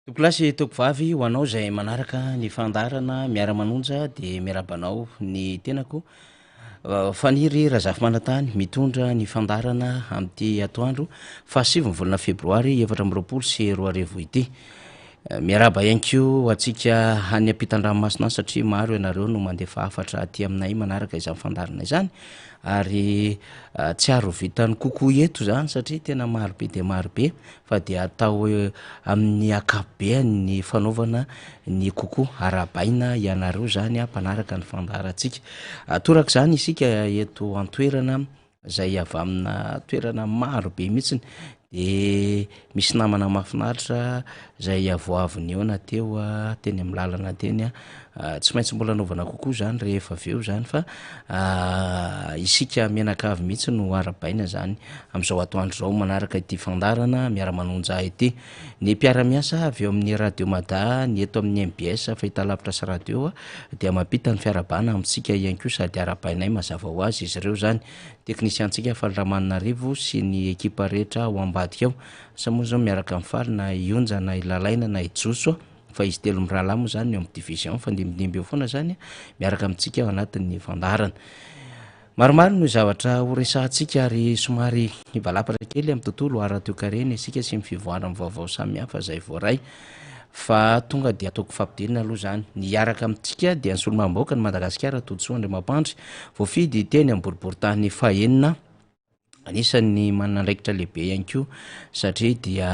Tompokolahy sy tompokovavy, ho anao izay manaraka ny fandaharana Miara-manonja dia miarahaba anao ny tenako. Faniry Razafimanantany mitondra ny fandaharana amin'ity atoandro fahasivy ny volana febroary 2024 ity. Miarahaba ihany koa antsika any ampitan-dranomasina any satria maro ianareo no mandefa hafatra aty aminay manaraka izany fandaharana izany ary tsy ary ho vitan'ny kokoa eto izany satria tena maro be dia maro be fa dia atao amin'ny ankapobeany ny fanaovana ny kokoa. Arahabaina ianareo izany mpanaraka ny fandaharantsika. Torak'izany isika eto an-toerana izay avy amina toerana maro be mihitsiny de misy namana mahafinaritra izay vao avy nihaona teo teny amin'ny lalana teny tsy maintsy mbola anaovana kokoa zany rehefa avy eo zany fa isika mianakavy mihitsy no arahabaina zany amin'izao atoandro izao manaraka ity fandaharana miara-manonja ity. Ny mpiara-miasa avy eo amin'ny Radio Mada, ny eto amin'ny mbs fahitalavitra sy radio dia mampita ny fiarahabana amintsika ihany koa sady arahabainay mazava ho azy izy ireo izany. Teknisiantsika Faly Ramananarivo sy ny ekipa rehetra ao ambadika ao. Asa moa izao miaraka amin'ny Faly na i Onja na i Lalaina na i Joso fa izy telo mirahalahy moa izany ny eo amin'ny division mifandimbindimby eo foana izany miaraka amintsika ao anatin'ny fandaharana. Maromaro no zavatra ho resahantsika ary somary hivalapatra kely amin'ny tontolo ara-toekarena isika sy ny fivoaran'ny vaovao samihafa izay voaray fa tonga dia ataoko fampidirana aloha izany. Ny hiaraka amintsika dia ny solombavambahoakan'i Madagasikara Todisoa Andriamampandry voafidy teny amin'ny boriborintany fahenina. Anisan'ny manana andraikitra lehibe ihany koa satria dia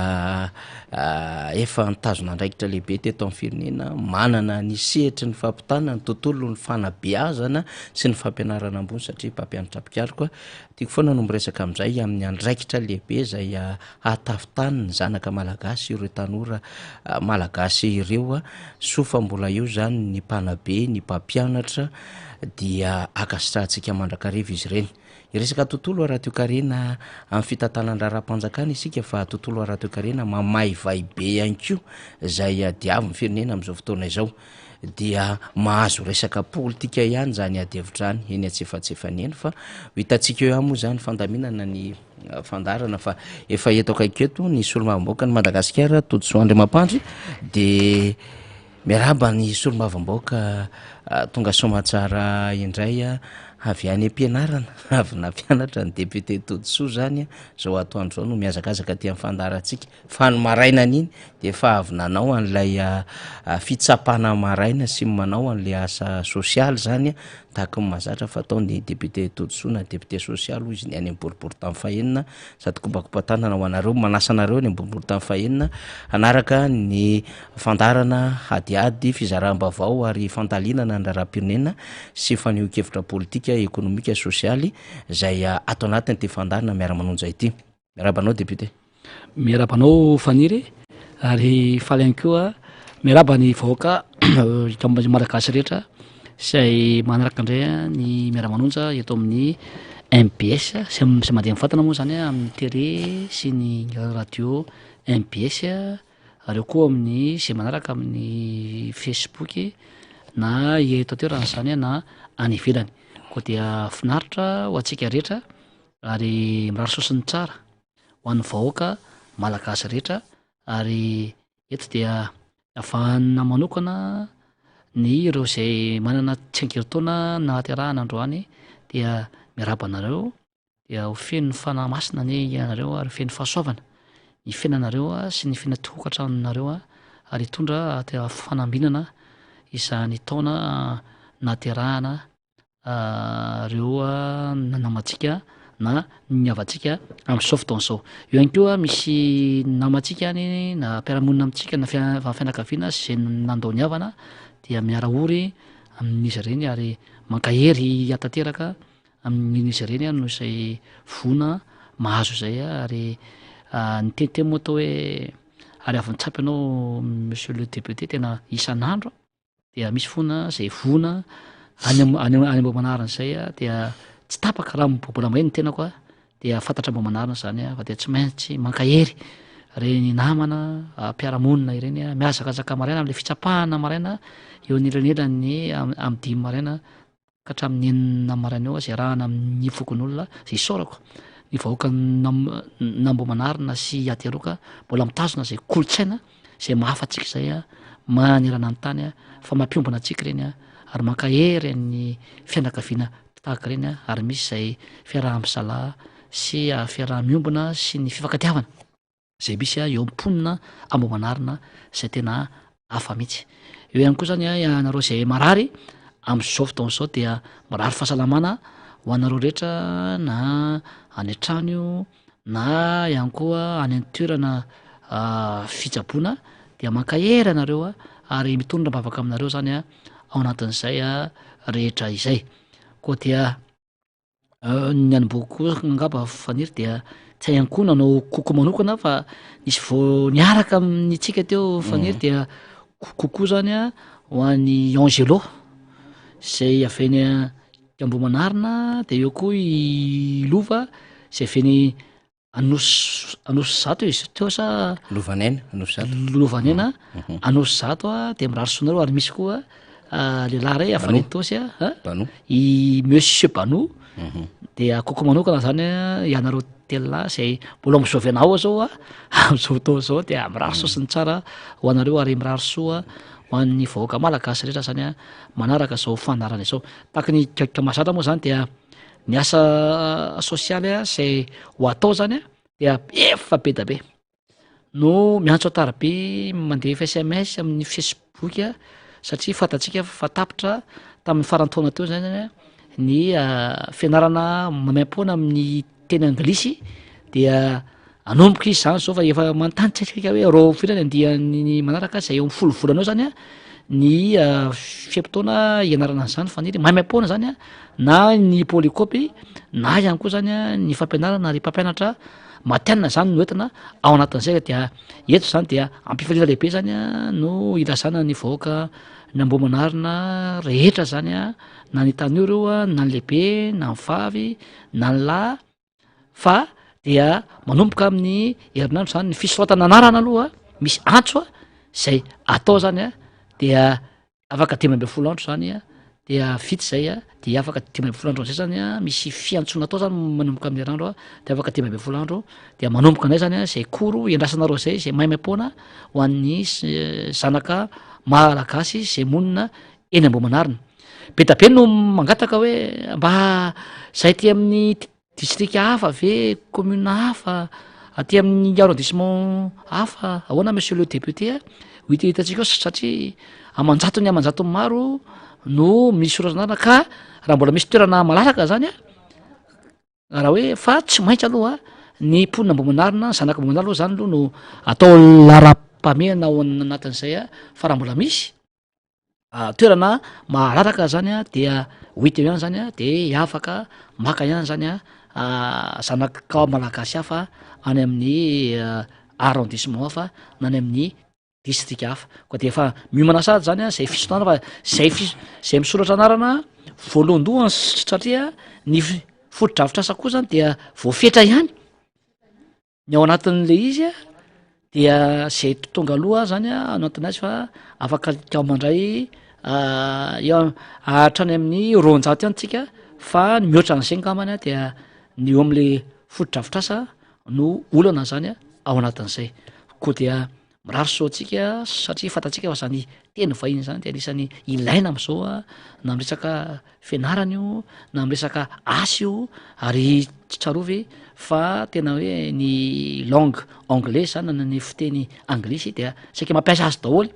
efa nitazona andraikitra lehibe teto amin'ny firenena, manana ny sehatry ny fampitana ny tontolon'ny fanabeazana sy ny fampianarana ambony satria mpampianatra mpikaroka. Tiako foana no miresaka amin'izay amin'ny andraikitra lehibe izay hahatafitany ny zanaka malagasy ireo tanora malagasy ireo. Soa fa mbola eo izany ny mpanabe, ny mpampianatra dia ankasitrahantsika mandrakariva izy ireny. Hiresaka tontolo ara-toekarena amin'ny fitantanan-draharaham-panjakana isika fa tontolo ara-toekarena mamaivay be ihany koa izay diavin'ny firenena amin'izao fotoana izao. Dia mahazo resaka politika ihany izany ady hevitra any eny antsefatsefany eny fa ho hitantsika eo ihany moa izany fandaminana ny fandaharana fa efa eto akaiky eto ny solombavambahoakan'i Madagasikara Todisoa Andriamampandry dia Miarahaba ny solombavambahoaka tonga soamatsara indray avy any am-pianarana, avy nampianatra ny député Todisoa zany zao atoandro zao no mihazakazaka aty amin'ny fandaharantsika fa ny marainan'iny de efa avy nanao an'ilay fitsapana maraina sy manao an'ilay asa sosialy zany tahaka ny mahazatra fataon'ny député Todisoa na député sosialy hoy izy ny any amin'ny boriborintany fahenina sady kobakoba-tanana ho anareo manasa anareo any amin'ny boriborintany fahenina hanaraka ny Fandaharana, hadihady, fizaram-baovao ary fandalinana ny raharaham-pirenena sy fanehoan-kevitra politika, ekonomika, sosialy izay ato anatin'ity fandaharana Miara-manonja ity. Miarahaba anao Député. Miarahaba anao Faniry ary faly ihany koa miarahaba ny vahoaka Malagasy rehetra izay manaraka indray ny Miara-manonja eto amin'ny mbs sy mandeha mivantana moa izany amin'ny télé sy ny radio mbs. Ary eo koa amin'ny izay manaraka amin'ny Facebook na eto an-toerana izany na any ivelany. Koa dia finaritra ho antsika rehetra ary mirary soa sy ny tsara ho an'ny vahoaka malagasy rehetra ary eto dia avanina manokana ny ireo izay manana tsingerin-taona nahaterahana androany dia miarahaba anareo. Dia ho feno ny Fanahy Masina anie ianareo ary ho feno fahasoavana ny fiainanareo sy ny fiainatokantranonareo ary hitondra fanambinana izany taona nahaterahana ireo namantsika na ny havantsika amin'izao fotoana izao. Eo ihany koa misy namantsika any na mpiara-monina amintsika na fianakaviana izay nandao ny havana dia miara-ory amin'izy ireny ary mankahery hatanteraka Amin'izy ireny aho no izay voina mahazo izay ary niteniteny moa tao hoe ary avy nitsapa ianao monsieur le député tena isan'andro dia misy foana izay voina any any any Ambohimanarina izay dia. tsy tapaka raha mbola maheno ny tenako a dia fantatra mba manarina zany a fa dia tsy maintsy mankahery ireny namana mpiara-monina ireny a, mihazakazaka maraina am'le fitsapahana maraina eo anelanelan'ny amy 5 maraina ka hatramin'ny 6 maraina eo zay arahana amin'ny fokonolona, zay isaorako ny vahoaka n'Ambohimanarina sy Ateroka mbola mitazona zay kolontsaina zay mahafa antsika zay a manerana ny tany a fa mampiombona antsika ireny a ary mankahery ny fianakaviana tahaka ireny a ary misy zay fiaraha-misalahy sy fiaraha-miombona sy ny fifankatiavana zay misy a eo am-ponina Ambohimanarina zay tena hafa mihitsy. Eo ihany koa zany a ianareo zay marary am'izao fotoana izao dia mirary fahasalamana ho anareo rehetra na any an-trano io na ihany koa any an-toerana fitsaboana dia mankahery anareo a ary mitondra am-bavaka aminareo zany a ao anatin'izay a rehetra izay. Koa dia Ny anombohako koa angamba Faniry dia tsy hay ihany koa nanao coucou manokana fa nisy vao niaraka amintsika teo Faniry dia coucou zany a ho an'i Angelo zay avy eny Ambohimanarina de eo koa i Lova zay avy eny Anosy Anosizato izy teo sa Lovanaina Anosizato. Lovanaina Anosizato a de mirary soa anareo ary misy koa lehilahy ray avy any Itaosy a a Banou. i monsieur Banou de coucou manokana zany a ianareo telo lahy zay mbola misaovy anao zao a am'zao fotoana zao dia mirary soa sy ny tsara ho anareo ary mirary soa ho an'ny vahoaka malagasy rehetra zany a manaraka zao fandaharana izao. Tahaka ny mahazatra moa zany dia ny asa sosialy a zay ho atao zany a dia efa be da be no miantso an-tariby mandefa sms amin'ny facebook a satria fantatsika fa tapitra tamin'ny faran'ny taona teo zany a ny fianarana maimaimpoana amin'ny teny anglisy dia hanomboka izy zany zao fa efa manontany tsika hoe rahoviana ny andiany manaraka zay eo am'folo volana eo zany a ny fe-potoana ianarana an'izany Faniry maimaimpoana zany a na ny polycope na ihany koa zany a ny fampianarana ary mpampianatra matihanina zany no entina ao anatin'izay dia eto zany dia ampifaliana lehibe zany a no ilazana ny vahoaka ny Ambohimanarina rehetra zany a na ny tanora io a na ny lehibe na ny vavy na ny lahy fa dia manomboka amin'ny herinandro zany ny fisoratana anarana aloha misy antso a zay atao zany a dia afaka 15 andro zany a dia vita zay a de afaka 15 andro am'zay zany a misy fiantsoana atao zany manomboka amin'ny herinandro a de afaka 15 andro dia manomboka indray zany a zay cours iandrasanareo zay zay maimaimpoana ho an'ny zanaka malagasy zay monina eny Ambohimanarina. Be da be no mangataka hoe mba zay aty amin'ny distrika hafa ve, commune hafa, aty amin'ny arrondissement hafa, ahoana monsieur le député a, ho hitahitantsika eo satria aman-jatony aman-jatony maro no misy soratra anarana ka raha mbola misy toerana malalaka zany a, raha hoe fa tsy maintsy aloha ny mponina Ambohimanarina, zanaka Ambohimanarina aloha zany aloha no atao laharam-pahamehana ao anatin'izay a, fa raha mbola misy toerana malalaka zany a dia ho hita eo ihany zany a de afaka maka ihany zany a zanaka malagasy hafa any amin'ny arrondissement hafa na any amin'ny distrika hafa, koa de efa miomana sahady zany a zay fisotrana fa zay fis- zay misoratra anarana voalohandohany satria ny f- fotodrafitrasa koa zany dia voafetra ihany ny ao anatin'le izy a dia zay tonga aloha zany a anatin'azy azy fa afaka ka mandray eo hatrany amin'ny 200 ihany tsika fa ny mihoatra an'izay angambany a dia ny eo am'le fotodrafitrasa no olana zany a ao anatin'izay, koa dia mirary soa antsika satria fantatsika fa zany teny vahiny zany de anisan'ny ilaina am'zao a na am'resaka fianarana io na am'resaka asa io ary tsarovy fa tena hoe ny langue anglais zany na ny fiteny anglisy dia saika mampiasa azy daholo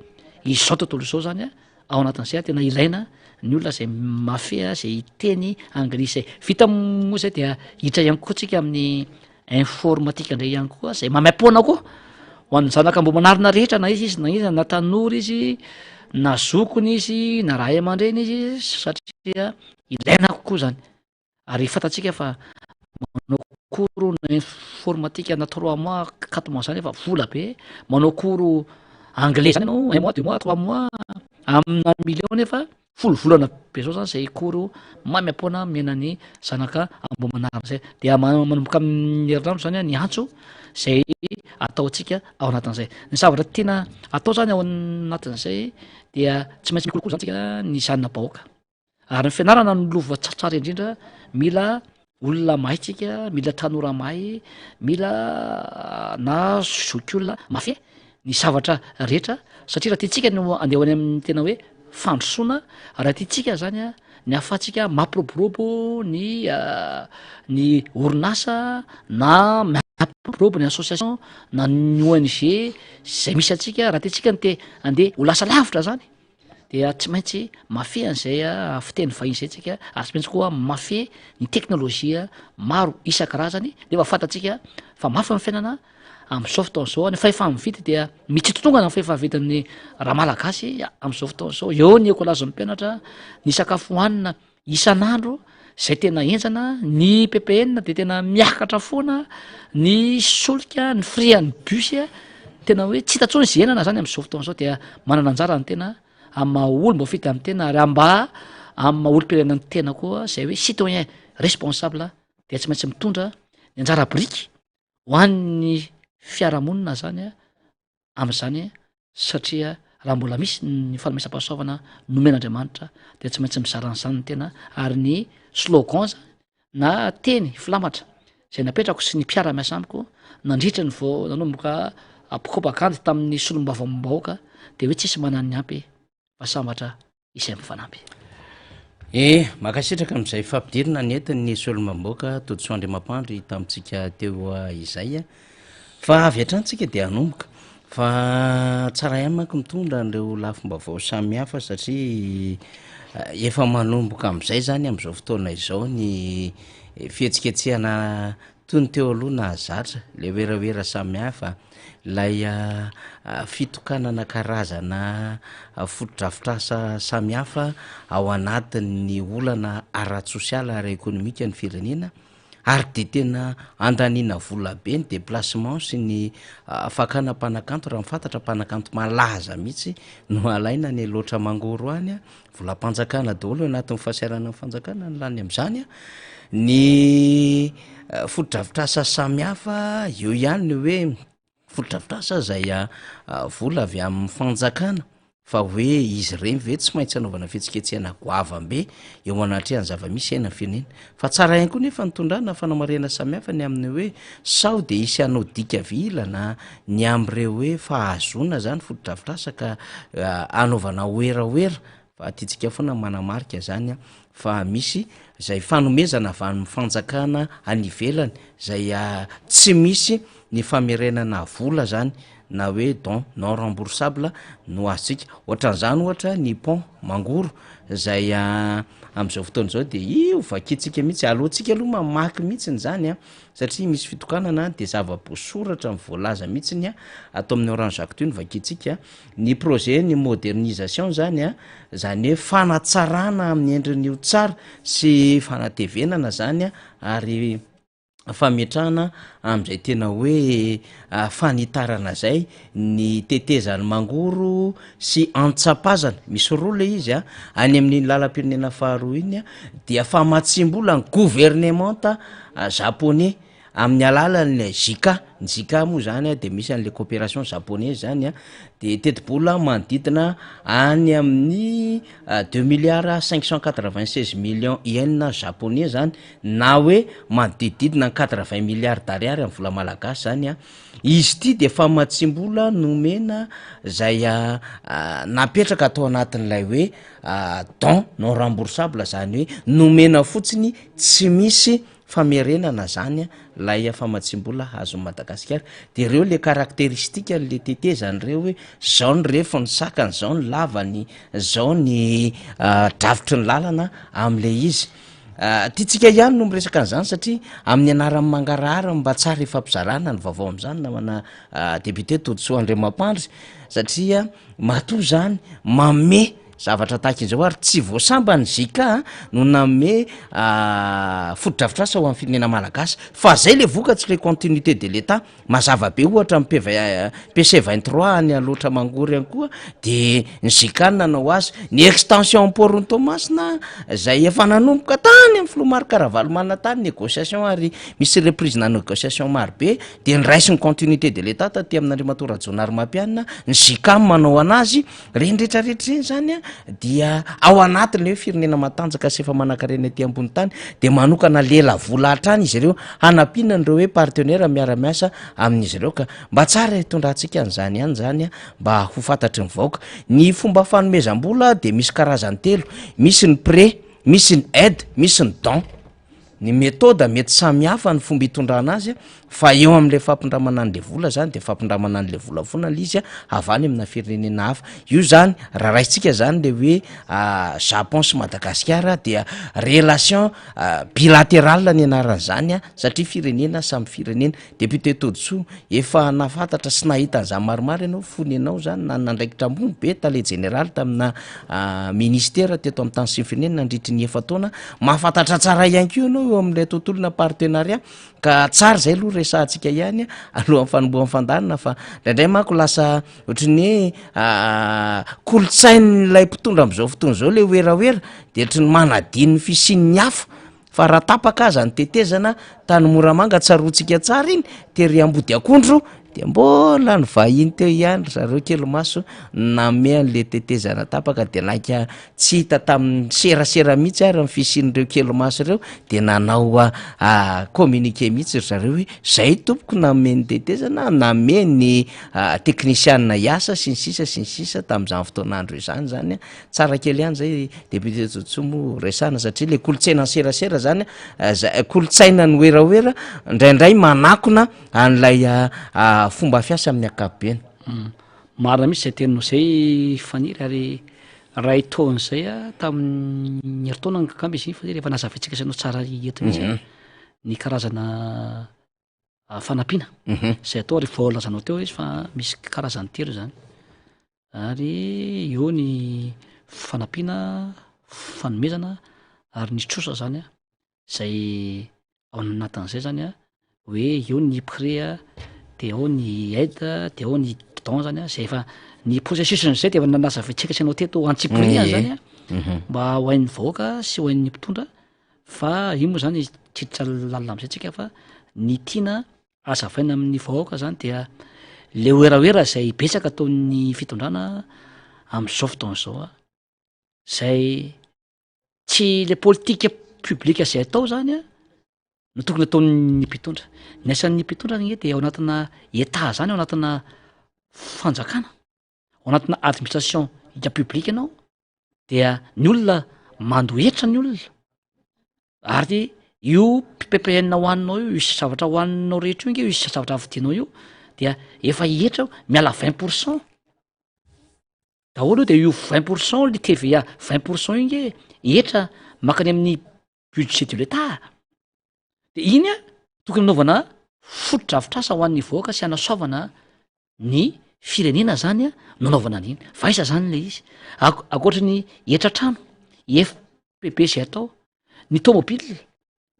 izao tontolo izao zany a ao anatin'izay a tena ilaina ny olona zay mafehy zay teny anglisy zay vita moa zay dia hiditra ihany koa tsika amin'ny informatika indray ihany koa zay maimaimpoana koa ho an'ny zanaka Ambohimanarina rehetra na iza izy na iza na tanora izy na zokiny izy na ray aman-dreny izy satria ilaina kokoa zany ary fantatsika fa manao cours na informatika na 3 mois 4 mois zany efa vola be, manao cours anglais zany ianao un mois, 2 mois, 3 mois. Amina million nefa folo volana be zao zany zay cours maimaimpoana omena ny zanaka Ambohimanarina zay. Dia manomboka amin'ny herinandro zany ny antso zay ataontsika ao anatin'izay. Ny zavatra tiana atao zany ao anatin'izay dia tsy maintsy mikolokolo zany tsika ny zana-bahoaka. Ary ny fianarana no lova tsara indrindra, mila olona mahay tsika, mila tanora mahay, mila na zokiolona mafy ny zavatra rehetra satria raha tiantsika ny andeha ho any amin'ny tena hoe fandrosoana, raha tiantsika zany a ny ahafahantsika mampiroborobo ny ny orinasa na mampiroborobo ny association na ny ONG zay misy antsika, raha tiantsika ny te andeha ho lasa lavitra zany dia tsy maintsy mafehy an'izay fiteny vahiny izay tsika ary tsy maintsy koa mafehy ny teknôlôjia maro isan-karazany nefa fantatsika fa mafy ny fiainana am'zao fotoana zao, ny fahefa-mividy dia mitsitotongana ny fahefa-mividin'ny ramalagasy am'zao fotoana zao, eo ny ekolazin'ny mpianatra, ny sakafo hohanina Isan'andro izay tena henjana, ny ppn dia tena miakatra foana, ny solika, ny frais an'ny bus, tena hoe tsy hita intsony izay iainana zany amin'izao fotoana izao dia manana anjara ny tena amin'ny maha olom-boafidy amin'ny tena ary mba amin'ny maha olom-pirenena ny tena koa izay hoe citoyen responsable dia tsy maintsy mitondra ny anjara biriky ho an'ny fiarahamonina zany amin'izany satria raha mbola misy ny fanomezam-pahasoavana nomen'Andriamanitra dia tsy maintsy mizara an'izany ny tena ary ny slogan zany na teny filamatra zay napetrako sy ny mpiara-miasa amiko nandritra ny vao nanomboka propagandy tamin'ny solombavambahoaka de hoe tsisy manan'ny ampy fa sambatra izay mifanampy. Eh, mankasitraka amin'izay fampidirana nentin'ny solombambaoka Todisoa Andriamampandry tamintsika teo izay. Fa avy hatrany tsika dia hanomboka. Fa tsara ihany manko mitondra an'ireo lafim-baovao samihafa satria efa manomboka amin'izay zany amin'izao fotoana izao ny fihetsiketsehana toy ny teo aloha nahazatra, le werawera samihafa. Ilay fitokanana karazana fotodrafitrasa samihafa ao anatin'ny olana ara-tsosialy ara-ekonomika ny firenena ary dia tena andaniana vola be ny déplacement sy ny fakana mpanakanto raha ny fantatra mpanakanto malaza mihitsy no alaina any Alaotra Mangoro any, volam-panjakana daholo ao anatin'ny fahasahiranan'ny fanjakana ny lany amin'izany an, ny fotodrafitrasa samihafa eo ihany ny hoe fotodrafitrasa zay vola avy amin'ny fanjakana fa hoe izy ireny ve tsy maintsy anaovana fihetsiketsehana goavam-be eo anatrehan'ny zava-misy iainan'ny firenena fa tsara ihany koa nefa nitondrana fanamarihana samihafa ny amin'ny hoe sao de hisy hanao dika vilana ny amin'ireo hoe fahazoana zany fotodrafitrasa ka anaovana werawera fa tiantsika foana ny manamarika zany an fa misy zay fanomezana avy amin'ny fanjakana any ivelany zay tsy misy ny famerenana vola zany na hoe don non remboursable no azontsika, ohatran'izany ohatra ny pont Mangoro zay am'zao fotoana zao de io vakintsika mihitsy, aleontsika aloha mamaky mihitsiny zany an satria misy fitokanana de zava-boasoratra ny voalaza mihitsiny ato amin'ny Orange Actu no vakintsika, ny projet ny modernisation zany an, zany hoe fanatsarana amin'ny endriny ho tsara sy fanatevenana zany ary fametrahana amin'izay tena hoe fanitarana zay ny tetezan'i Mangoro sy Antsapazana, misy roa le izy a, any amin'iny lalam-pirenena faharoa iny a, dia famatsiam-bola ny governemanta japonais amin'ny alalan'ny JICA, ny JICA moa zany a de misy an'le coopération japonaise zany a, de tetibola manodidina any amin'ny deux milliards cinq cent quatre vingt seize millions yen japonais zany na hoe manodidididina ny quatre vingt milliards d'ariary amin'ny vola malagasy zany a, izy ity de famatsiam-bola nomena zay napetraka tao anatin'ilay hoe don non remboursable zany hoe nomena fotsiny tsy misy famerenana zany lay famatsiam-bola azon'i Madagasikara, de reo le caractéristique an'le tetezana reo hoe zao ny refiny sakany, zao ny lavany, zao ny drafitry ny lalana am'le izy. Tiantsika ihany no miresaka an'izany satria amin'ny anaran'ny mangarahara mba tsara ifampizarana ny vaovao amin'izany namana député Todisoa Andriamampandry satria matoa zany manome. Zavatra tahaka izao ary tsy vao sambany ny JK no nanome fotodrafitrasa ho an'ny firenena malagasy fa zay le vokatsy le continuité de l'Etat. Mazava be ohatra amin'ny PV PC 23 any Alaotra Mangoro ihany koa de ny JK no nanao azy. Ny extension port-n'i Toamasina zay efa nanomboka tany amin'ny filoha Marc Ravalomanana tany négociation ary misy reprise na négociation maro be de niraisin'ny continuité de l'Etat taty amin'Andriamatoa Rajaonarimampianina, ny JK manao anazy. Reny rehetra rehetra ireny zany a dia ao anatin'ilay hoe firenena matanjaka sy efa manankarena ety ambony tany de manokana lelavola hatrany izy ireo hanampiana an'ireo hoe partenaire miara-miasa amin'izy ireo ka mba tsara hitondrantsika an'izany ihany zany a mba ho fantatry ny vahoaka. Ny fomba fanomezam-bola de misy karazany telo, misy ny prêt, misy ny aide, misy ny don. Ny méthode mety samy hafa ny fomba itondrana azy fa eo amin'ilay fampindramana an'le vola zany de fampindramana an'le vola foana le izy avy any amina firenena hafa. Io zany raha raisintsika zany le hoe Japon sy Madagasikara dia relation bilatérale ny anaran'izany satria firenena samy firenena. Député Todisoa, efa nahafantatra sy nahita an'izany maromaro ianao fony ianao zany nanana andraikitra ambony be tale jeneraly tamina ministera teto amin'ny tany sy ny firenena nandritry ny efa-taona. Mahafantatra tsara ihany koa ianao eo amin'ilay tontolona partenariat ka tsara izay aloha resahantsika ihany alohan'ny fanombohan'ny fandaharana fa indraindray manko lasa ohatry ny hoe kolontsain'ilay mpitondra amin'izao fotoana izao ilay werawera de ohatry ny manadino ny fisian'ny hafa. Fa raha tapaka aza ny tetezana tany Moramanga tsaroantsika tsara iny, tery Ambodiakondro dia mbola ny vahiny teo ihany ry zareo kely maso nanome an'le tetezana tapaka dia lainga tsy hita tamin'ny serasera mihitsy ary ny fisian'ireo kely maso ireo dia nanao communiqué mihitsy ry zareo hoe zay tompoko nanome ny tetezana, nanome ny teknisianina hiasa sy ny sisa sy ny sisa tamin'izany fotoan'andro izany zany. Tsara kely ihany zay député Jotsoa moa resahana satria le kolontsaina ny serasera zany zay kolontsaina ny werawera indraindray manakona an'ilay fomba fiasa amin'ny ankapobeny. Marina mihitsy zay teninao zay Faniry ary ray taona zay a tamin'ny herintaona angamba izy iny Faniry efa nazavaintsika sy anao tsara eto mihitsy ny karazana fanampiana zay atao ary voalazanao teo izy fa misy karazany telo zany. Ary eo ny fanampiana, fanomezana ary ny trosa zany an, zay ao anatin'izay zany an, hoe eo ny prêt an, de ao ny aide, de ao ny don zany an, zay efa ny processus-n'izay de efa nazavaintsika sy anao teto antsipiriany zany an, mba ho hain'ny vahoaka sy ho hain'ny mpitondra fa io moa zany tsy hiditra lalina am'zay tsika fa ny tiana Hazavaina amin'ny vahoaka zany dia le werawera zay betsaka ataon'ny fitondrana am'zao fotoana zao a, zay tsy le politique publique zay atao zany a no tokony ataon'ny mpitondra, ny asan'ny mpitondra anie de ao anatina état zany ao anatina fanjakana, ao anatina administration publique ianao dia ny olona mandoa hetra ny olona ary io ppn hoaninao io, io zavatra hoaninao rehetra io nge io zavatra vidinao io dia efa hetra io miala vingt pour cent daholo io de io vingt pour cent le TVA vingt pour cent io nge hetra makany amin'ny budget de l'etat de iny a tokony anaovana fotodrafitrasa ho an'ny vahoaka sy hanasoavana ny firenena zany a no anaovana an'iny fa aiza zany le izy ak- ankoatry ny hetra trano FPB zay atao ny tômôbila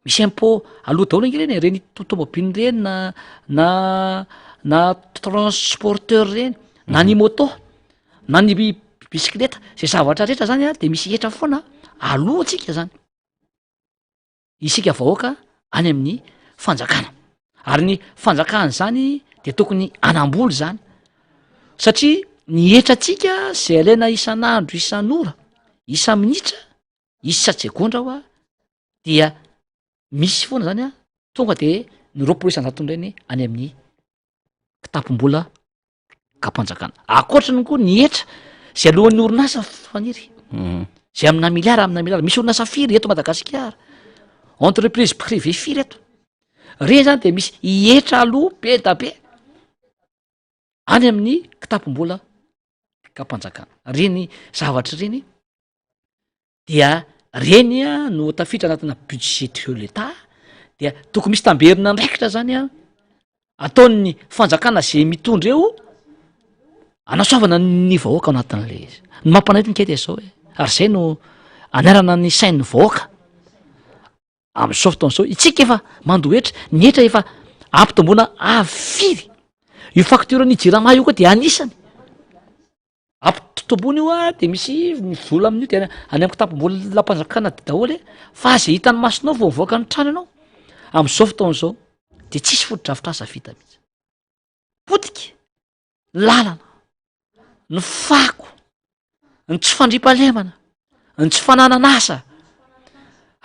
misy impôt aloha daholo ange reny e, reny to- tômôbila reny na na na transporteur reny na ny moto na ny bi- bisikileta zay zavatra rehetra zany a de misy hetra foana alohantsika zany. isika vahoaka any amin'ny fanjakana ary ny fanjakana zany de tokony hanambola zany satria ny hetratsika zay alaina isan'andro isan'ora isa-minitra isa-tsegondra hoa dia misy foana zany a tonga de ny 20 isan-jatony reny any amin'ny kitapom-bola kam-panjakana. Ankoatrany koa ny hetra zay alohan'ny orinasa Faniry, zay amina miliara amina miliara, misy orinasa firy eto Madagasikara, entreprise privée firy eto, reny zany de misy hetra aloha be da be any amin'ny kitapom-bola kam-panjakana, reny zavatra reny. dia reny a no tafiditra anatina budget de l'Etat dia tokony misy tamberina andraikitra zany a ataon'ny fanjakana zay mitondra eo. Anasoavana ny vahoaka ao anatin'ilay izy. Ny mampanaitra ny kely izao e, ary izay no anairana ny sain'ny vahoaka amin'izao fotoana izao. Isika efa mandoa hetra, ny hetra efa ampitomboina avy firy. Io facture ny jirama io koa dia anisany. Ampitomboina io a, de misy ny vola amin'io de any amin'ny kitapom-bolam-panjakana daholo e, fa zay hitan'ny masonao vao mivoaka ny trano ianao amin'izao fotoana izao de tsisy fotodrafitrasa vita mihitsy. Potika ny lalana, ny fako, ny tsy fandriampahalemana, ny tsy fananan'asa,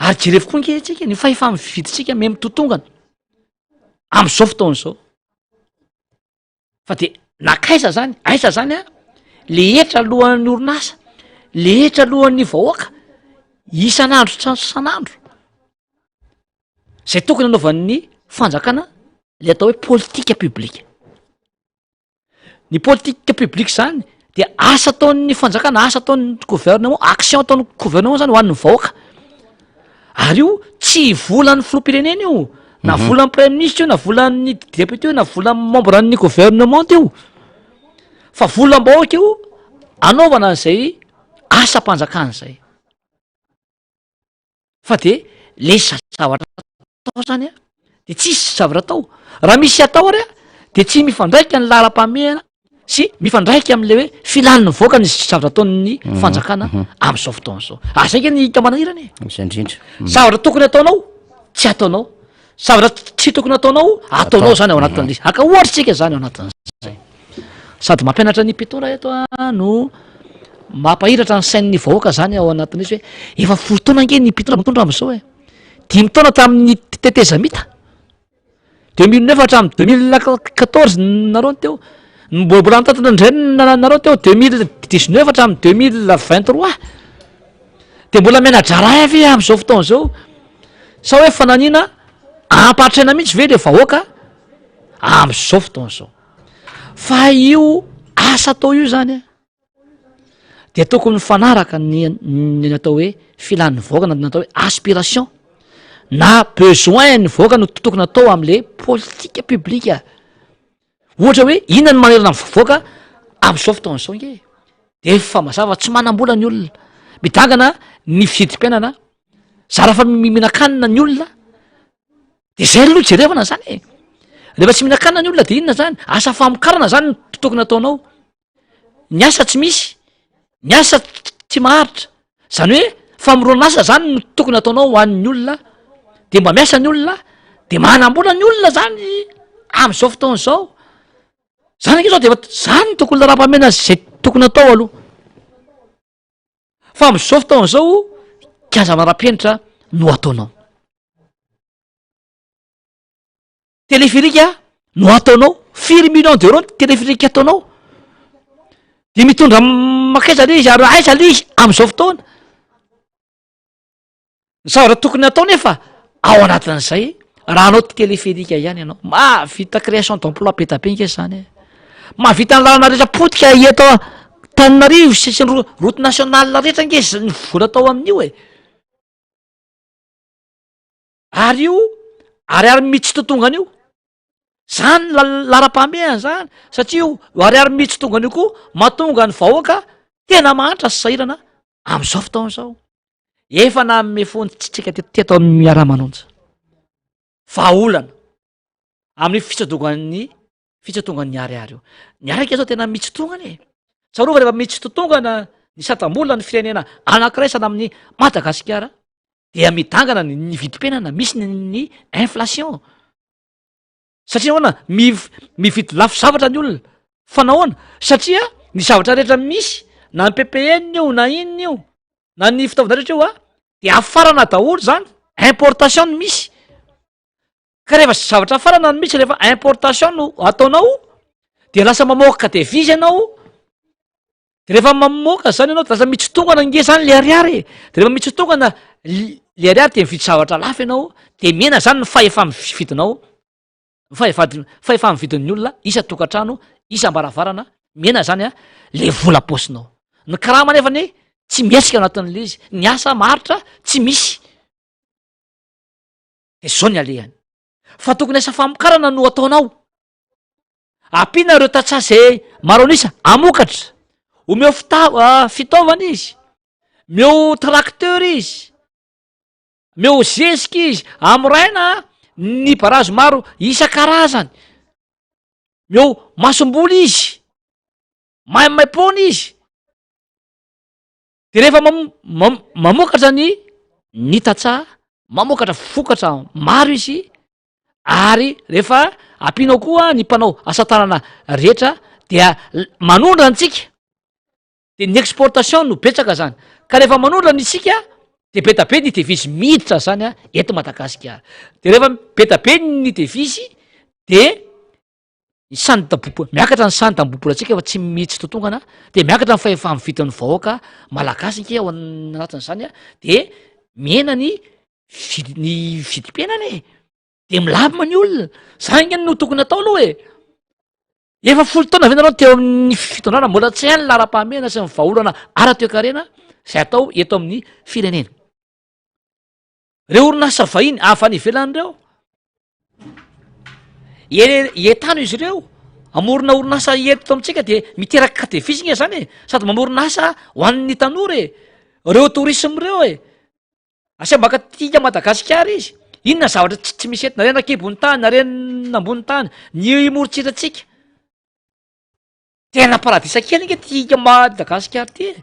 ary jerevo koa ange tsika ny fahefa-mividintsika miha mitotongana am'izao fotoana izao. Fa de nankaiza zany, aiza zany an, le hetra alohan'ny orinasa, le hetra alohan'ny vahoaka isan'andro isan'andro, zay tokony anaovan'ny fanjakana le atao hoe politika publika. Ny politika publika zany de asa ataon'ny fanjakana, asa ataon'ny gouvernement, action ataon'ny gouvernement zany ho an'ny vahoaka, ary io tsy volan'ny filoham-pirenena io, na volan'ny praiministra io, na volan'ny député io, na volan'ny membre an'ny gouvernement io, fa volam-bahoaka io anaovana an'izay asam-panjakana zay. Fa de le zavatra atao zany a, de tsisy zavatra atao, raha misy atao ary a de tsy mifandraika ny laharam-pahamehana sy mifandraika am'le hoe filan'ny vahoaka ny zavatra ataon'ny fanjakana am'zao fotoana zao, ary zay nge ny hita manahirana e, Izay indrindra. zavatra tokony ataonao tsy ataonao, zavatra tsy tokony ataonao ataonao zany ao anatin'le izy, haka ohatra tsika zany ao anatin'zay. Sady mampianatra ny mpitondra eto a no mampahiratra ny sain'ny vahoaka zany ao anatin'izy hoe efa folo taona ange ny mpitondra mitondra am'zao e, dimy taona tamin'ny tetezamita, 2009 hatramin'ny 2014 nareo no teo, mbola nitatitra indray nareo teo 2019 hatramin'ny 2023, de mbola miana-draharaha ve am'zao fotoana zao? Sa hoe fananiana ampahatraina mihitsy ve le vahoaka am'zao fotoana zao? Fa io asa atao io zany a, de tokony mifanaraka ny ny atao hoe filan'ny vahoaka na ny atao hoe aspiration na besoin ny vahoaka no tokony atao am'le politika publika. Ohatra hoe inona no manerana ny vahoaka am'zao fotoana zao nge? De efa mazava tsy manam-bola ny olona, midangana ny vidim-piainana, zara fa mihinan-kanina ny olona, De zay aloha jerevana zany e, rehefa tsy mihinan-kanina ny olona de inona zany? Asa famokarana zany no tokony ataonao, ny asa tsy misy, ny asa tsy maharitra, zany hoe famoronana asa zany no tokony ataonao ho an'ny olona, de mba miasa ny olona, de manam-bola ny olona zany am'zao fotoana zao, zany ange zao de efa zany no tokony laharam-pahamehana zay tokony atao aloha. Fa am'zao fotoana zao kianja manara-penitra no ataonao. Téléphérique no ataonao, firy millions d'euros ny téléphérique ataonao? De mitondra makaiza le izy ary aiza le izy am'zao fotoana? Ny zavatra tokony atao nefa ao anatin'izay raha hanao téléphérique ihany ianao, mahavita création d'emploi be dia be nge zany e, mahavita ny lalana rehetra potika eto Antananarivo sy sy ny route nationale rehetra nge z- ny vola atao amin'io e, ary io ariary mitsitotongana io, zany la- laharam-pahamehana zany satria io ariary mitsitongana io koa mahatonga ny vahoaka tena mahantra sy sahirana am'zao fotoana zao. Efa nanome fo antsika teto amin'ny Miara-manonja. Vahaolana amin'ny fitsadogan'ny fitsatongan'ny ariary io. Ny ariary zao tena mitsitongana e. Tsarovy rehefa mitsitotongana ny satam-bola ny firenena anankiray sahala amin'ny Madagasikara dia midangana ny vidim-piainana, misy ny inflation. Satria nahoana? Mividy lafo zavatra ny olona. Fa nahoana? Satria ny zavatra rehetra misy, na ny PPN io, na inona io, na ny fitaovana rehetra io a, de afarana daholo zany, importation no misy. Ka rehefa zavatra afarana no misy, rehefa importation no ataonao, de lasa mamoaka devise ianao, De rehefa mamoaka zany ianao de lasa mitsitongana nge zany le ariary e, de rehefa mitsitongana le ariary de mividy zavatra lafo ianao de mihena zany ny fahefa-mividinao, ny fahefad- fahefa-mividin'ny olona isan-tokantrano, isam-baravarana, mihena zany a le vola am-paosinao, ny karama nefany tsy mihetsika ao anatin'le izy, ny asa maharitra tsy misy, de zao ny alehany, fa tokony asa famokarana no ataonao. Ampiana ireo tantsaha izay maro an'isa hamokatra. Omeo fita- fitaovana izy, omeo tracteur izy, omeo zezika izy, hamoraina ny barazy maro isan-karazany, omeo masomboly izy, maimaimpoana izy. De rehefa mam- mamokatra ny ny tantsaha, mamokatra vokatra maro izy ary rehefa ampianao koa ny mpanao asa tanana rehetra dia manondrana antsika, de ny exportation no betsaka zany, ka rehefa manondrana isika de be da be ny devise miditra zany a eto Madagasikara, de rehefa be da be ny devise de ny sandam-bola, miakatra ny sandam-bolantsika fa tsy mitsy totongana, de miakatra ny fahefa-mividin'ny vahoaka malagasy ange ao anatin'izany a, de mihena ny vid- ny vidim-piainana e, de milamina ny olona, zany nge no tokony atao aloha e, efa folo taona ve nareo teo amin'ny fitondrana mbola tsy hay ny laharam-pahamehana sy ny vahaolana ara-toekarena zay atao eto amin'ny firenena. Reo orinasa vahiny avy any ivelany reo, entano izy ireo hamorona orinasa eto amintsika de miteraka devise nge zany e, sady mamorona asa ho an'ny tanora e, reo tourisme reo e, asia maka aty Madagasikara izy, inona zavatra tsy tsy misy eto na reny ankibon'ny tany na reny ambony tany, ny morontsirantsika. Tena paradisa kely nge ty Madagasikara ty e.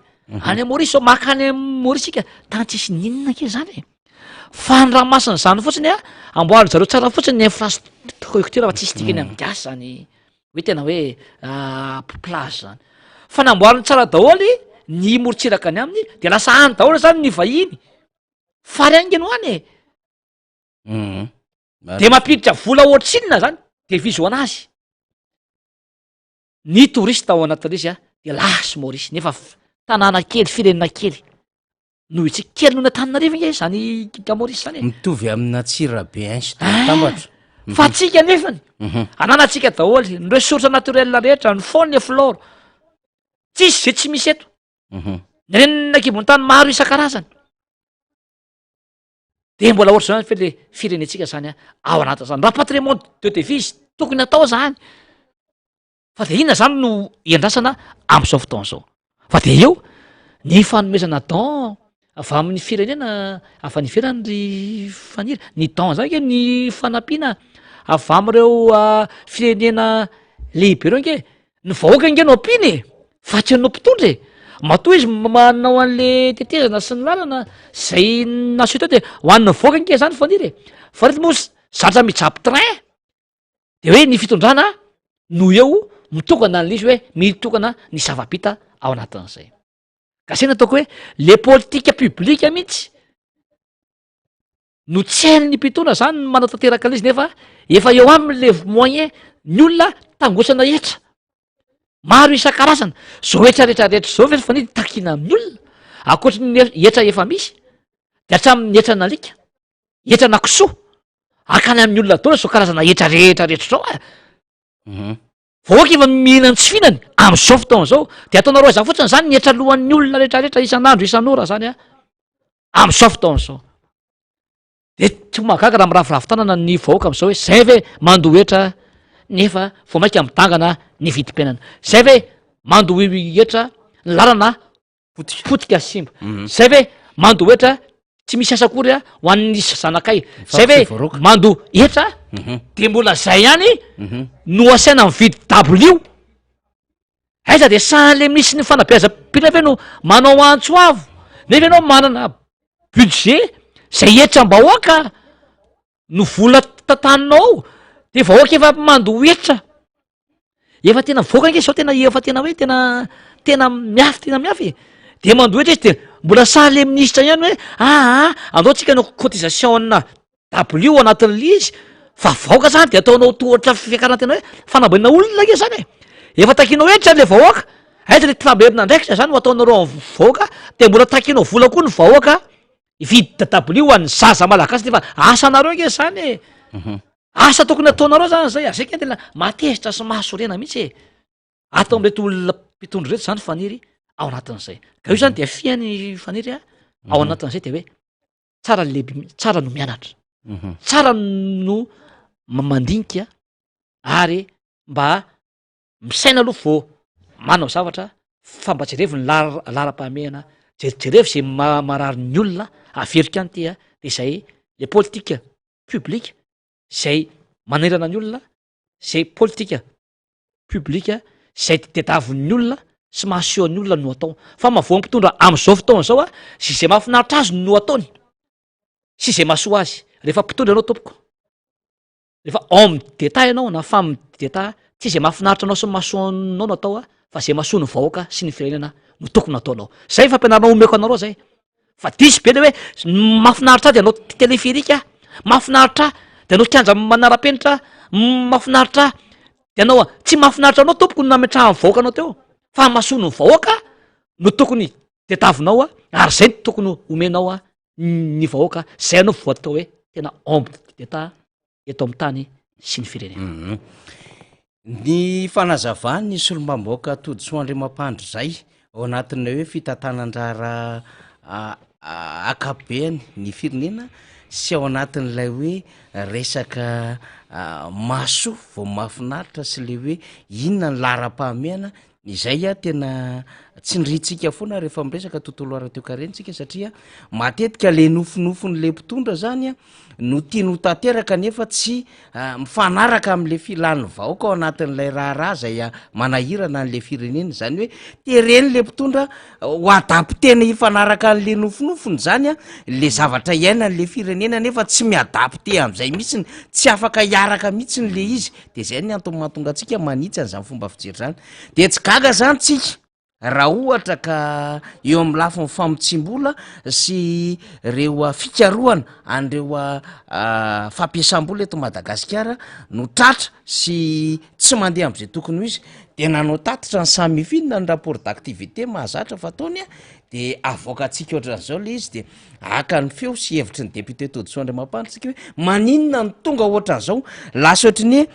Any Maurice zao maka any Maurice isika, tany tsisy n'inona nge zany e. Fa ny ranomasina zany fotsiny a, amboarin-dry zareo tsara fotsiny ny infrastructure fa tsisy dikany amin'ny gasy zany hoe tena hoe plage zany. Fa namboariny tsara daholo ny morontsiraka any aminy de lasa any daholo zany ny vahiny. Fary any nge no any e. De mampiditra vola ohatrinona zany devise ho anazy. Ny touriste ao anatin'ilay izy dia lasa Maurice nefa tanàna kely, firenena kely noho itsika, kely noho ny Antananarivo nge zany i Maurice zany e. Mitovy amin'Antsirabe un sy deux mitambatra. Fa atsika nefany, ananantsika daholo ny ressources naturelles rehetra, ny faune et flore, tsisy zay tsy misy eto. Ny renina kibon-tany maro isan-karazany. De mbola ohatr'izany fe le firenentsika zany ao anatin'izany rapatriement de devise tokony atao zany. Fa de inona zany no iandrasana am'izao fotoana izao? Fa de eo ny fanomezana don avy amin'ny firenena avy any ivelany ry Faniry, ny don zany nge ny fanampiana avy am'ireo firenena lehibe reo nge, ny vahoaka nge no ampiana e, fa tsy ianao mpitondra e, matoa izy manao an'le tetezana sy ny lalana zay naseho teo de ho an'ny vahoaka nge zany Faniry e, fa reto moa zatra mijapy train. De hoe ny fitondrana no eo mitokana an'le izy hoe mitokana ny zava-bita ao anatin'izay. Ka zay no ataoko hoe le politika publique mihitsy no tsy hain'ny mpitondra zany ny manatanteraka an'izy nefa efa eo aminy le moyen ny olona tangosana hetra maro isan-karazana. Zao hetra rehetrarehetra zao ve fa ny takiana amin'ny olona ankoatry ny hetra efa misy de hatramin'ny hetran'alika, hetrana kisoa. Akany amin'ny olona daholo zao karazana hetra rehetra rehetra zao a. Mhm. Vahoaka efa mihinana tsy fihinany am'izao fotoana zao de ataonareo aiza fotsiny zany ny hetra alohan'ny olona rehetra rehetra isan'andro isan'ora zany a am'izao fotoana zao. De tsy mahagaga raha miraviravy tanana ny vahoaka am'izao hoe zay ve mandoa hetra nefa vao mainka midangana ny vidim-piainana, zay ve mandoa hetra ny lalana Potika. Potika sy simba. Mhm. Zay ve mandoa hetra tsy misy asa akory a ho an'ny zanakay. Zay ve voaroaka. mandoa hetra Mhm. de mbola zay ihany Mhm. no asaina mividy dabilio. Aiza de sahy le misy ny fanabeazam-pirenena ve no manao antso avo nefa ianao manana budget zay hetram-bahoaka no vola tantaninao ao de vahoaka efa mandoa hetra. Efa tena voaka ange zao tena efa tena hoe tena tena miafy tena miafy e. De mandoa hetra izy de mbola sahy le minisitra ihany hoe aa andao tsika hanao cotisation ana dabilio anatin'le izy fa vahoaka zany de ataonao tohatra fiakarana tena hoe fanambaniana olona ange zany e. Efa takianao hetra le vahoaka, aiza le tamberina andraikitra zany ho ataonareo amin'ny vahoaka de mbola takianao vola koa ny vahoaka hividy dabilio ho an'ny zaza malagasy nefa asanareo ange zany e. Asa tokony ataonareo zany zay, ary zay kay tena mahatezitra sy mahasorena mihitsy e. Ato amreto olona mpitondra reto zany Faniry ao anatin'izay. Ka io zany dia fihany Faniry a, ao anatin'izay de hoe tsara le tsara no mianatra, tsara no mandinika ary mba. Misaina aloha vao manao zavatra fa mba jerevo ny laharam-pahamehana, jerevo izay marary ny olona, averiko ihany ity a, de izay le politique publique izay manerana ny olona, izay politique publique izay tediavin'ny olona sy mahasoa ny olona no atao. Fa mahavoa ny mpitondra amin'izao fotoana izao a, sy izay mahafinaritra azy no ataony, sy izay mahasoa azy. Rehefa mpitondra ianao tompoko, Rehefa homme d'Etat ianao na femme d'Etat, tsy izay mahafinaritra anao sy ny mahasoa anao no atao fa izay mahasoa ny vahoaka sy ny firenena no tokony ataonao. Zay ny fampianarana omeko anareo zay. Fa diso be le hoe mahafinaritra ahy de anao téléphérique aho, mahafinaritra ahy de anao kianja manara-penitra, mahafinaritra ahy de anao tsy mahafinaritra anao tompoko no nametrahan'ny vahoaka anao teo fa mahasoa ny vahoaka no tokony tediavinao ary zay no tokony omenao ny vahoaka zay anao vao atao hoe tena homme d'Etat eto amin'ny tany sy ny firenena. Mhm. Ny fanazavan'ny solombavambahoaka Todisoa Andriamampandry izay ao anatin'ilay hoe fitantanan-draharaha ankapobeny ny firenena sy ao anatin'ilay hoe resaka mahasoa vao mahafinaritra sy le hoe inona ny laharam-pahamehana Izay tena tsindrintsika foana rehefa miresaka tontolo ara-toekarena tsika satria matetika le nofinofin'le mpitondra zany a no tiany ho tanteraka nefa tsy mifanaraka am'le filan'ny vahoaka ao anatin'ilay raharaha zay manahirana an'le firenena, zany hoe teren'le mpitondra ho adaptena hifanaraka an'le nofinofiny zany a le zavatra iainan'le firenena nefa tsy mi-adapter am'zay mihitsiny, tsy afaka hiaraka mihitsiny le izy. De zay ny antony mahatonga antsika manitsy an'izany fomba fijery zany. De tsy gaga zany tsika raha ohatra ka eo amin'ny lafiny famotsiam-bola sy reo fikarohana an'ireo fampiasam-bola eto Madagasikara no tratra sy tsy mandeha am'zay tokony ho izy, de nanao tatitra ny Samifin ny rapport d'activité mahazatra fataony a, de avoakantsika ohatran'izao le izy de Haka ny feo sy hevitry ny député Todisoa Andriamampandry tsika hoe maninona no tonga ohatran'izao, lasa ohatry ny hoe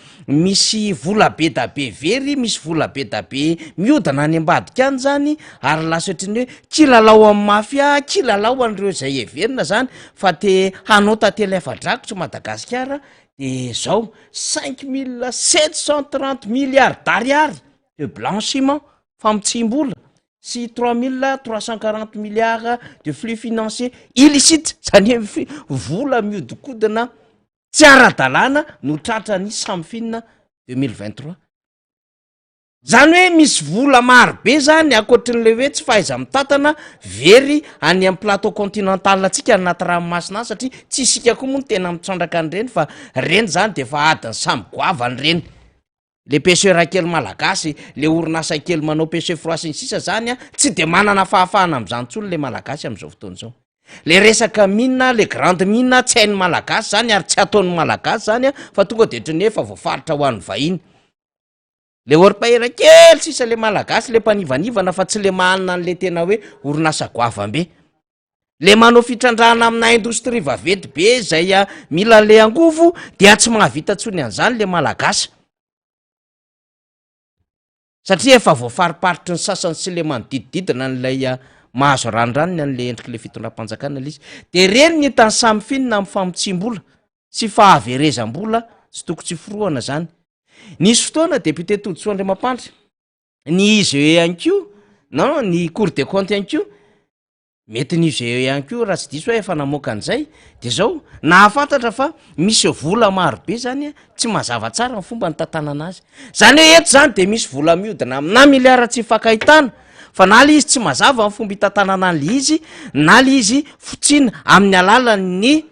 misy vola be da be very, misy vola be da be mihodina any ambadika any zany, ary lasa ohatry ny hoe kilalao amin'ny mafia, kilalao an'ireo izay heverina zany fa te hanao tantely afa-drakotra Madagasikara, de zao 5730 milliards d'ariary de blanchiment, famotsiam-bola. sy 3340 milliards de flux financier illicite, zany hoe vola miodikodina tsy ara-dalàna no tratran'ny Samifin 2023. Zany hoe misy vola maro be zany ankoatrin'le hoe tsy fahaiza-mitantana very any amin'ny plateau continental antsika any anaty ranomasina any satria tsy isika koa moa no tena mitrandraka an'ireny fa reny zany de efa adin'ny samy goavana ireny. Le pêcheur kely malagasy, le orinasa kely manao pêche froid sy ny sisa zany an, tsy de manana fahafahana am'zany tsony le malagasy am'zao fotoana zao. Le resaka mine, le grande mine tsy hain'ny malagasy zany ary tsy ataon'ny malagasy zany an, fa tonga de ohatran'ny hoe efa voafaritra ho an'ny vahiny. Le orpailleur kely sisa le malagasy, le mpanivanivana fa tsy le manana an'le tena hoe orinasa goavam-be. Le manao fitrandrahana amina indostria vaventy be zay mila le angovo dia tsy mahavita tsony an'izany le malagasy satria efa voafariparitry ny sasany sy le manodidididina an'ilay mahazo ranondranony an'le endrik'le fitondram-panjakana le izy de reny ny hitan'ny samy finina amin'ny famotsiam-bola sy fahaverezam-bola tsy toko tsy forohana zany. Nisy fotoana député Todisoa Andriamampandry, ny IGE ihany koa, non ny cour des comptes ihany koa, Mety ny IGE ihany koa raha tsy diso aho efa namoaka an'izay, de zao, nahafantatra fa misy vola maro be zany tsy mazava tsara ny fomba nitantanana azy. Zany hoe eto zany de misy vola mihodina aminà miliara tsy ifankahitana, fa na le izy tsy mazava ny fomba itantanana an'le izy, na le izy fotsiana amin'ny alalan'ny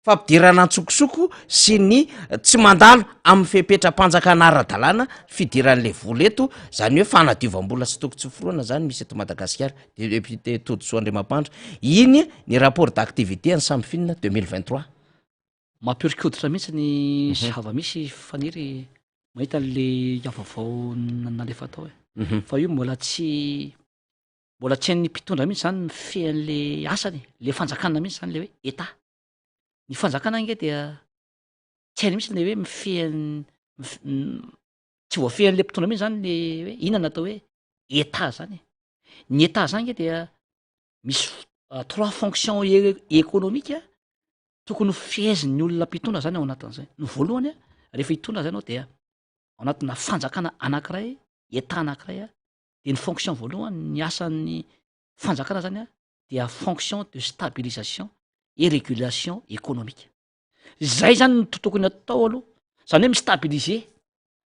fampidirana an-tsokosoko sy ny tsy mandalo amin'ny fepetram-panjakana ara-dalàna fidiran'ilay vola eto, zany hoe fanadiovam-bola sy toko tsy forohana zany misy eto Madagasikara, député Todisoa Andriamampandry, iny ny rapport d'activité an'ny Samifin 2023. Mampihoron-koditra mihitsy ny zava-misy Faniry mahita an'le vaovao nalefa tao e. Fa io mbola tsy Mbola tsy hain'ny mpitondra mihitsy zany mifehy an'le asany e, le fanjakana mihitsy zany le hoe Etat. Ny fanjakana ange dia tsy hainy mihitsy le hoe mifehy an- mif- tsy voafehin'le mpitondra mihitsy zany le hoe inona no atao hoe Etat zany e. Ny Etat zany nge dia misy trois fonctions économiques tokony ho fehezin'ny olona mpitondra zany ao anatin'izay. Ny voalohany a, rehefa hitondra zany anao dia. Ao anatina fanjakana anankiray, Etat anankiray a, de ny fonction voalohany, ny asan'ny fanjakana zany a, dia fonction de stabilisation et régulation économique. Zay zany no tokony atao aloha, zany hoe mi-stabiliser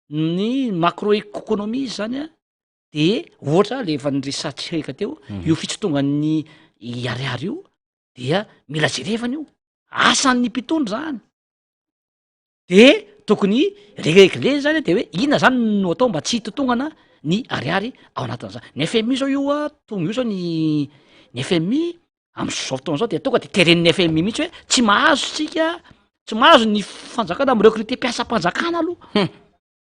ny macro-économie zany a, de ohatra le efa niresatsika teo, io fitsotongan'ny ariary io dia mila jerevana io, asan'ny mpitondra zany. De tokony regler zany de hoe inona zany no atao mba tsy hitotongana ny ariary ao anatin'zany. Ny FMI zao io a, tonga io zao ny ny FMI am'zao fotoana zao de tonga de teren'ny FMI mihitsy hoe tsy mahazo tsika, tsy mahazo ny fanjakana mi-recruter mpiasam-panjakana aloha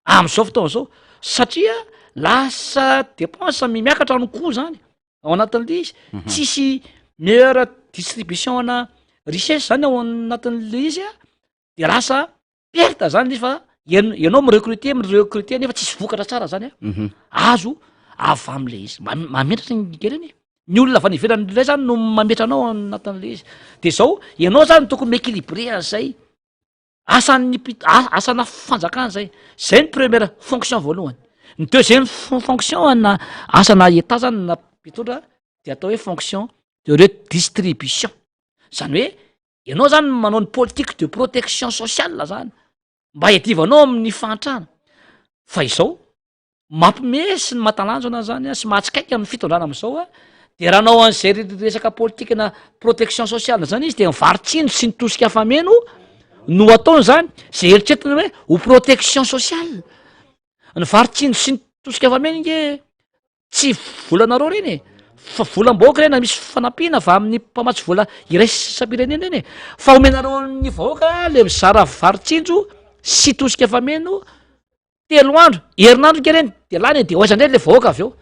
am'zao fotoana zao satria lasa dépense mi-miakatra ny coût zany ao anatin'le izy, tsisy meilleure distribution ana richesse zany ao anatin'le izy a, de lasa perte zany le izy fa ian- ianao mi-recruter mi-recruter nefa tsisy vokatra tsara zany a azo avy am'le izy. Mametraka ny kely anie ny olona avy any ivelany ndray zany no mametra anao anatin'le izy, de zao ianao zany tokony mi-équilibrer an'zay asan'ny mpit- asana fanjakana zay, zay ny première fonction voalohany. Ny deuxième fonction ana asana Etat zany na mpitondra de atao hoe fonction de redistribution, zany hoe ianao zany manao ny politique de protection sociale zany mba hiadivanao amin'ny fahantrana. Fa izao mampime sy ny mahatalanjona zany a sy mahatsikaiky amin'ny fitondrana am'izao a, de raha anao an'izay resaka politique na protection sociale zany izy de mivarotsindry sy ny tosika fameno no ataony zany, zay eritreretina hoe ho protection sociale. Ny varotsindry sy ny tosika fameno nge tsy volanareo reny e, fa volam-bahoaka reny, misy fanampiana avy amin'ny mpamatsy vola iraisam-pirenena reny e, fa omenareo ny vahoaka le mizara varotsinjo sy tosika fameno 3 andro, herinandro nke reny de lany e, de ho aiza ndray le vahoaka avy eo?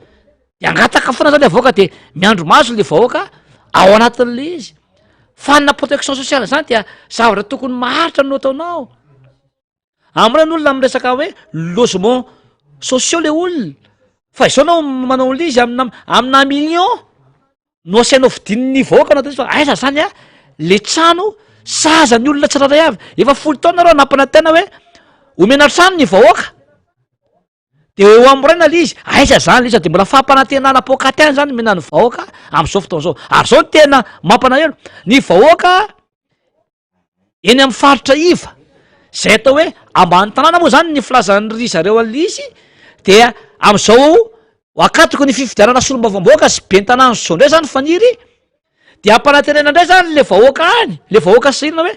De angataka foana zany le vahoaka, de miandro maso le vahoaka ao anatin'le izy. Fa na protection sociale zany dia zavatra tokony maharitra no ataonao. Amina ny olona amy resaka hoe logement sociaux le olona, fa izao nao manao an'le izy amina million no asainao vidin'ny vahoaka anao izy, fa aiza zany a le trano sahaza ny olona tsirairay avy? Efa 10 taona reo nampanantena hoe omena trano ny vahoaka, de eo amoraina le izy, aiza zany le izy? De mbola fampanantenana pokaty any zany omena ny vahoaka am'izao fotoana zao. Ary zao no tena mampanahelo ny vahoaka eny amin'ny faritra iva, zay atao hoe ambany tanàna moa zany ny filazan'ny ry zareo an'le izy, dia am'izao akatoko ny fifidianana solombavam-bahoaka sy be ny tanàna zao ndray zany faniry, de ampanantenena indray zany le vahoaka any, le vahoaka sahirana, hoe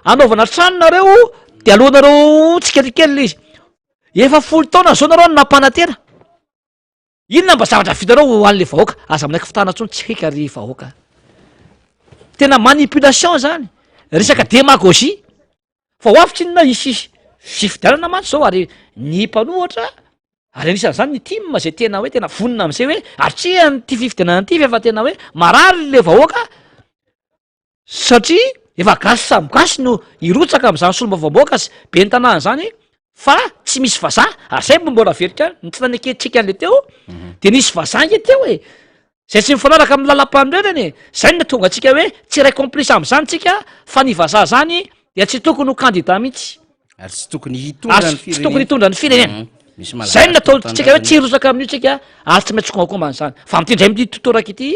anaovana trano nareo de alohanareo tsikelikely le izy. Efa 10 taona zao nareo no nampanantena, inona mba zavatra vitanao ho an'le vahoaka? Aza manaiky fitana ntsony tsika ry vahoaka, tena manipulation zany, resaka démagogie. Fa ho avy tsinona isy fifidianana mantsy zao, ary ny mpanohitra, ary anisan'zany ny TIM zay tena hoe tena vonona am'izay hoe atrehany ty fifidianana ty, fa efa tena hoe marary le vahoaka satria efa gasy samy gasy no hirotsaka am'zany solombavam-bahoaka sy be ny tanàna zany, fa tsy misy vazaha. Ary zay mbola verika ny tsy nanekentsika an'le teo, de nisy vazaha nge teo e, zay tsy mifanaraka amin'ny lalam-panorenana e. Zay no tonga antsika hoe tsy ray complice am'zany tsika, fa ny vazaha zany dia tsy tokony ho candidat mihitsy. Ary tsy tokony hitondra ny firenena. Tsy tokony hitondra ny firenena. Misy zay no nataontsika hoe tsy hirotsaka amin'io tsika, ary tsy maintsy kongakomba an'izany. Fa am'ty ndray mity totoraka ity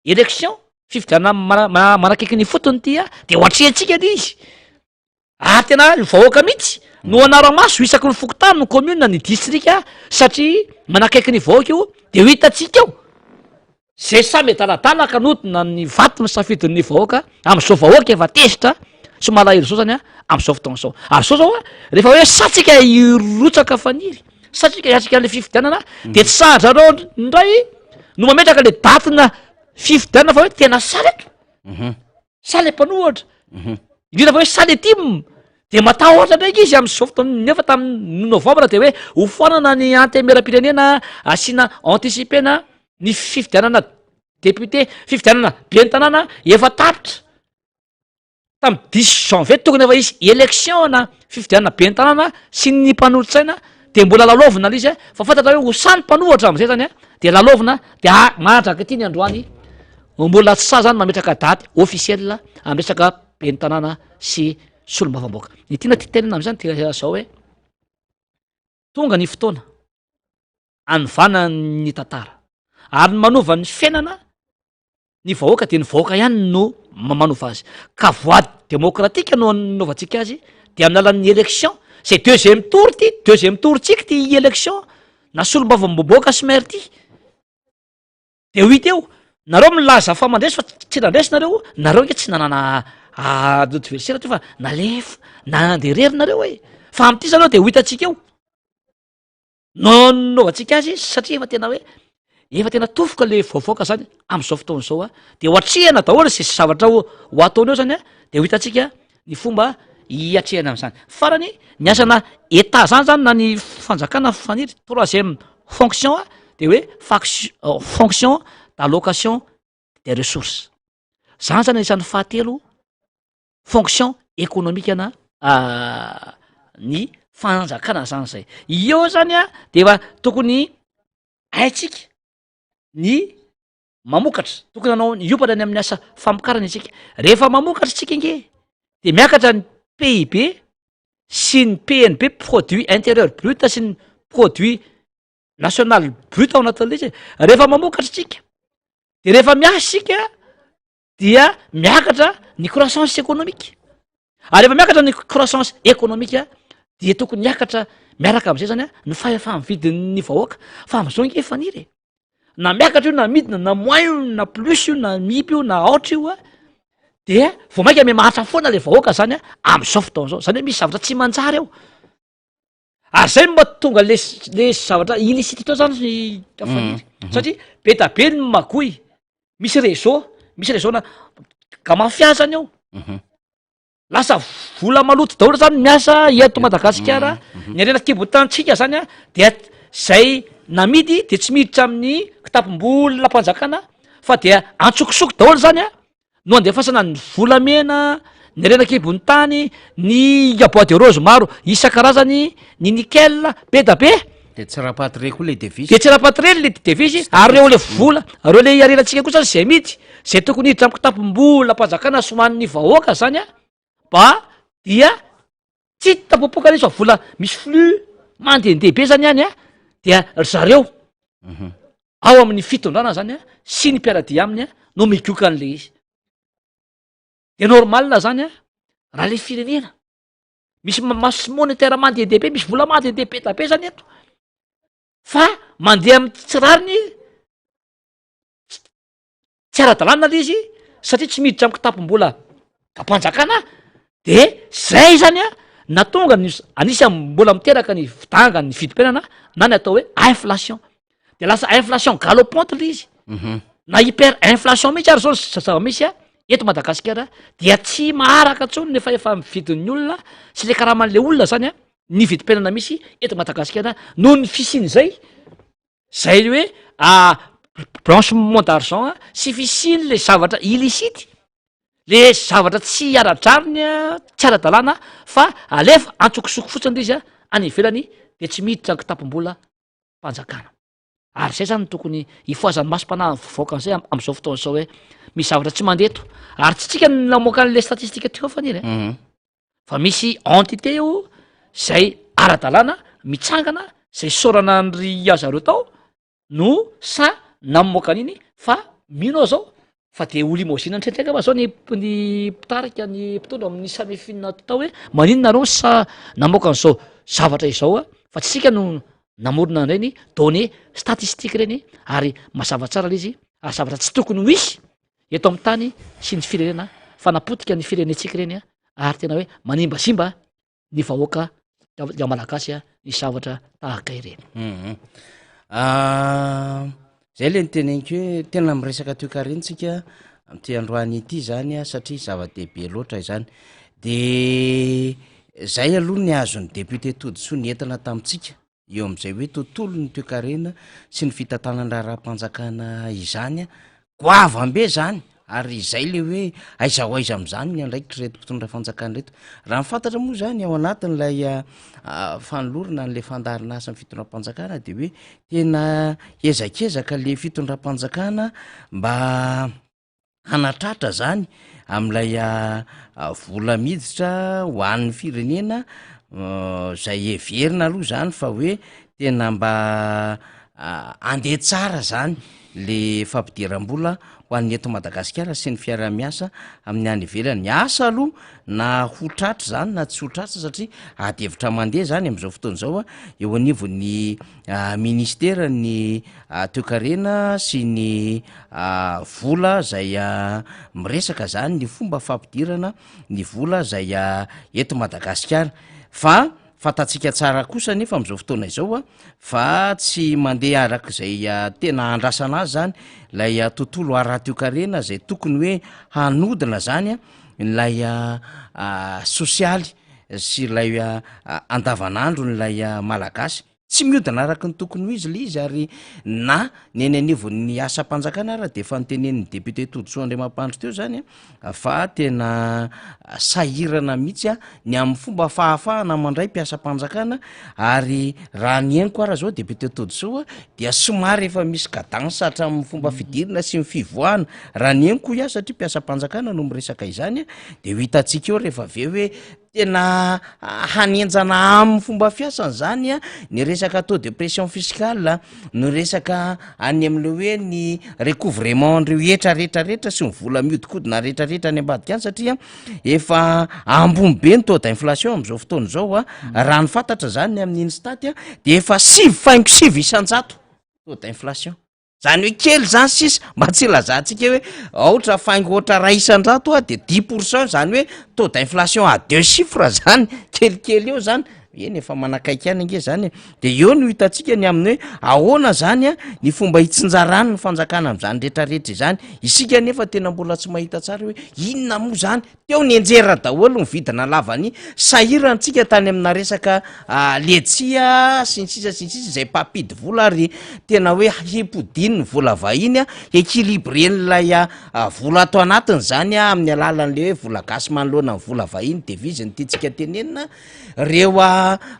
élection fifidianana manakaiky ny fotony ty a, de ho atrehantsika le izy, ary tena ny vahoaka mihitsy no anara-maso isaky ny fokontany, ny commune, ny distrika, satria manakaiky ny vahoaka io, de ho hitantsika eo zay samy adaladala ka nodina ny vato ny safidin'ny vahoaka am'izao. Vahoaka efa tezitra sy malahelo zao zany a am'izao fotoana zao. Ary zao zao a, rehefa hoe satsika hirotsaka faniry, satsika hiatrika an'le fifidianana, de tsy sahatra reo ndray no mametraka le datina fifidianana, fa hoe tena sary eto sa le mpanohitra, indrindra fa hoe sa le TIM, de matahotra ndraiky izy am'izao fotoana. Nefa tamin'ny novembre de hoe ho foanana ny antenimieram-pirenena, asiana anticipena ny fifidianana député, fifidianana be ny tanàna efa tapitra tamy 10 janvier, tokony efa isy élection na fifidianana be ny tanàna sy ny mpanolotsaina, de mbola lalaovina le izy a, fa fantatra hoe ho sany mpanohitra am'izay zany a, de lalaovina. De a mahatraka ty ny androany, mbola tsy sa zany mametraka daty officiel amy resaka be ny tanàna sy solombavam-bahoaka. Ny tiana ty tenena am'zany de zao hoe Tonga ny fotoana anovana ny tantara ary ny manova ny fiainana ny vahoaka dia ny vahoaka ihany no manova azy ka voie démocratique no anaovantsika azy dia amin'ny alalan'ny élection zay deuxième tour ty deuxième tour tsika ty élection na solombavambahoaka sy maire ty de ho hita eo nareo milaza fa mandresy fa tsy nandresy nareo nareo nge tsy nanana adversaire teo fa nalefa nandeha rery nareo e fa am'ty zareo de ho hitantsika eo no nanaovantsika azy satria efa tena hoe efa tena tofoka le vaovaoka zany am'izao fotoana zao a de ho atrehana daholo zay zavatra ho ho ataony eo zany a de ho hitantsika ny fomba hiatrehana am'zany. Farany, ny asana Etat zany zany na ny fanjakana faniry troisième fonction a de hoe fac- fonction d'allocation des ressources, zany zany anisan'ny fahatelo fonction économique na ny fanjakana zany zay. Eo zany a de efa tokony haintsika ny mamokatra, tokony hanao hiompana any amin'ny asa famokarana isika. Rehefa mamokatra tsika nge de miakatra ny PIB sy ny PNB, produit intérieur brut, sy ny produit national brut ao anatin'le izy e. Rehefa mamokatra tsika de rehefa miasa sika dia miakatra ny croissance économique, ary rehefa miakatra ny croissance économique dia tokony miakatra miaraka am'izay zany a ny fahefa-mividin'ny vahoaka. Fa am'izao nge faniry e, na miakatra io na midina, na moins io na plus io, na mipy io na aotra io a, dia vao mainka miha-mahantra foana le vahoaka zany a am'izao fotoana zao. Zany hoe misy zavatra tsy manjary ao, ary zay no mahatonga le le zavatra illicite teo zany faniry, satria be da be ny magoy, misy réseau, misy réseau na ka mafia zany ao. Lasa vola maloto daholo zany miasa eto Madagasikara. Ny harena an-kibon-tanintsika zany a dia zay namidy de tsy miditra amin'ny kitapom-bolam-panjakana fa dia antsokosoko daholo zany a no andefasana ny volamena, ny harena an-kibon'ny tany, ny bois de rose maro isan-karazany, ny nickel be da be. De tsy rapatrié koa le devise. De tsy rapatrié le devise, ary reo le vola reo le harenantsika koa zany zay amidy, zay tokony hiditra amy kitapom-bolam-panjakana sy ho an'ny vahoaka zany a, mba dia tsy hita popoka le izy fa vola misy flux mandehandeha be zany any a, dia ry zareo ao amin'ny fitondrana zany a sy ny mpiara-dia aminy a no migoka an'le izy. De normal zany a raha le firenena misy masse monétaire mandehandeha be, misy vola mandehandeha be da be zany eto, fa mandeha amy tsy rariny, tsy ara-dalàna le izy satria tsy miditra amy kitapom-bola am-panjakana. De zay zany a natonga ny anisany mbola miteraka ny fidanga ny vidim-piainana na ny atao hoe inflation, de lasa inflation galopante le izy na hyper inflation mihitsy. Ary zao zava-misy a eto Madagasikara dia tsy maharaka ntsony nefa efa mividin'ny olona sy le karaman'le olona zany a ny vidim-piainana misy eto Madagasikara noho ny fisian'izay zay hoe blanchiment d'argent a sy fisiany le zavatra illicite, le zavatra tsy ara-drariny a, tsy ara-dalàna, fa alefa antsokosoko fotsiny le izy a any ivelany de tsy miditra ny kitapom-bola mpanjakana. Ary zay zany no tokony hifohazan'ny masom-panahy vahoaka an'izay am'izao fotoana zao hoe misy zavatra tsy mandeha eto, ary tsy tsika no namoaka an'le statistique teo faniry e, fa misy entité eo zay ara-dalàna mitsangana zay sorana an'ry azareo tao no sa namoaka an'iny. Fa mino aho zao fa de ho limogina ndraindraiky fa zao ny mpitarika ny mpitondra amin'ny SAMIFIN tao hoe maninona nareo sa namoaka an'izao zavatra izao a, fa tsy sika no namorona an'ireny données statistique reny, ary mazava tsara le izy, ary zavatra tsy tokony ho hisy eto amin'ny tany sy ny firenena fa napotika ny firenentsika ireny a, ary tena hoe manimbazimba ny vahoaka ya malagasy a ny zavatra tahaka ireny. Zay le niteneniko hoe tena miresaka toekarena tsika am'ty androany ity zany a, satria zava-dehibe loatra izany. De zay aloha ny azon'ny député Todisoa nentina tamintsika eo am'izay hoe tontolon'ny toekarena sy ny fitantanan-draharaham-panjakana izany a, goavambe zany, ary izay le hoe aiza ho aiza am'izany ny andraikitra reto mpitondra fanjakana reto. Raha ny fantatra moa zany ao anatin'ilay fanolorana an'le fandaharanasa ny fitondram-panjakana de hoe tena hezakezaka le fitondram-panjakana mba hanatratra zany am'ilay vola miditra ho an'ny firenena. Zay heverina aloha zany fa hoe tena mba andeha tsara zany le fampidiram-bola ho an'ny eto Madagasikara sy ny fiaraha-miasa amin'ny any ivelany. Asa aloha na ho tratra zany na tsy ho tratra satria ady hevitra mandeha zany am'zao fotoana izao a eo anivon'ny ministeran'ny toekarena sy ny vola zay miresaka zany ny fomba fampidirana ny vola zay eto Madagasikara fa fantatsika tsara kosa nefa am'zao fotoana izao a fa tsy mandeha arak'izay tena andrasana azy zany lay tontolo ara-toekarena zay tokony hoe hanodina zany a ilay sosialy sy ilay andavanandron'ilay Malagasy. Tsy mihodina araka ny tokony ho izy ilay izy ary na ny eny anivon'ny asam-panjakana ara dia efa notenenin'ny député Todisoa Andriamampandry teo izany fa tena sahirana mihitsy ny amin'ny fomba fahafahana mandray mpiasam-panjakana ary raha ny henoko ara zao député Todisoa dia somary efa misy cadence hatramin'ny fomba fidirana sy ny fivoahana raha ny henoko hoy aho satria mpiasam-panjakana no miresaka izany dia ho hitantsika eo rehefa avy eo hoe Tena hanenjana amin'ny fomba fiasany zany a ny resaka taux de pression fiscale, ny resaka any am'le hoe ny recouvrement an'ireo hetra rehetrarehetra sy ny vola mihodinkodina rehetrarehetra any ambadika any satria efa ambony be ny taux d'inflation am'zao fotoana izao a, raha ny fantatra zany amin'ny INSTAT a de efa 9,9% taux d'inflation. Zany hoe kely zany sisa mba tsy hilazantsika hoe aotra faingo ohatra 1% a de 10% zany hoe taux d'inflation à deux chiffres zany kelikely eo zany, eny efa manakaiky ihany ange zany e, de eo no hitantsika ny amin'ny hoe ahoana zany a ny fomba hitsinjarany ny fanjakana am'zany rehetrarehetra izany, isika nefa tena mbola tsy mahita tsara hoe inona moa zany Teo nianjera daholo ny vidina lavany sahirana tsika tany amina resaka letsia sy ny sisa sy ny sisa izay mpampidi vola ary tena hoe himpodiany ny vola vahiny a, équilibren'ilay vola ato anatiny zany a amin'ny alalan'le hoe vola gasy manoloana ny vola vahiny devise ny tiantsika tenenina, reo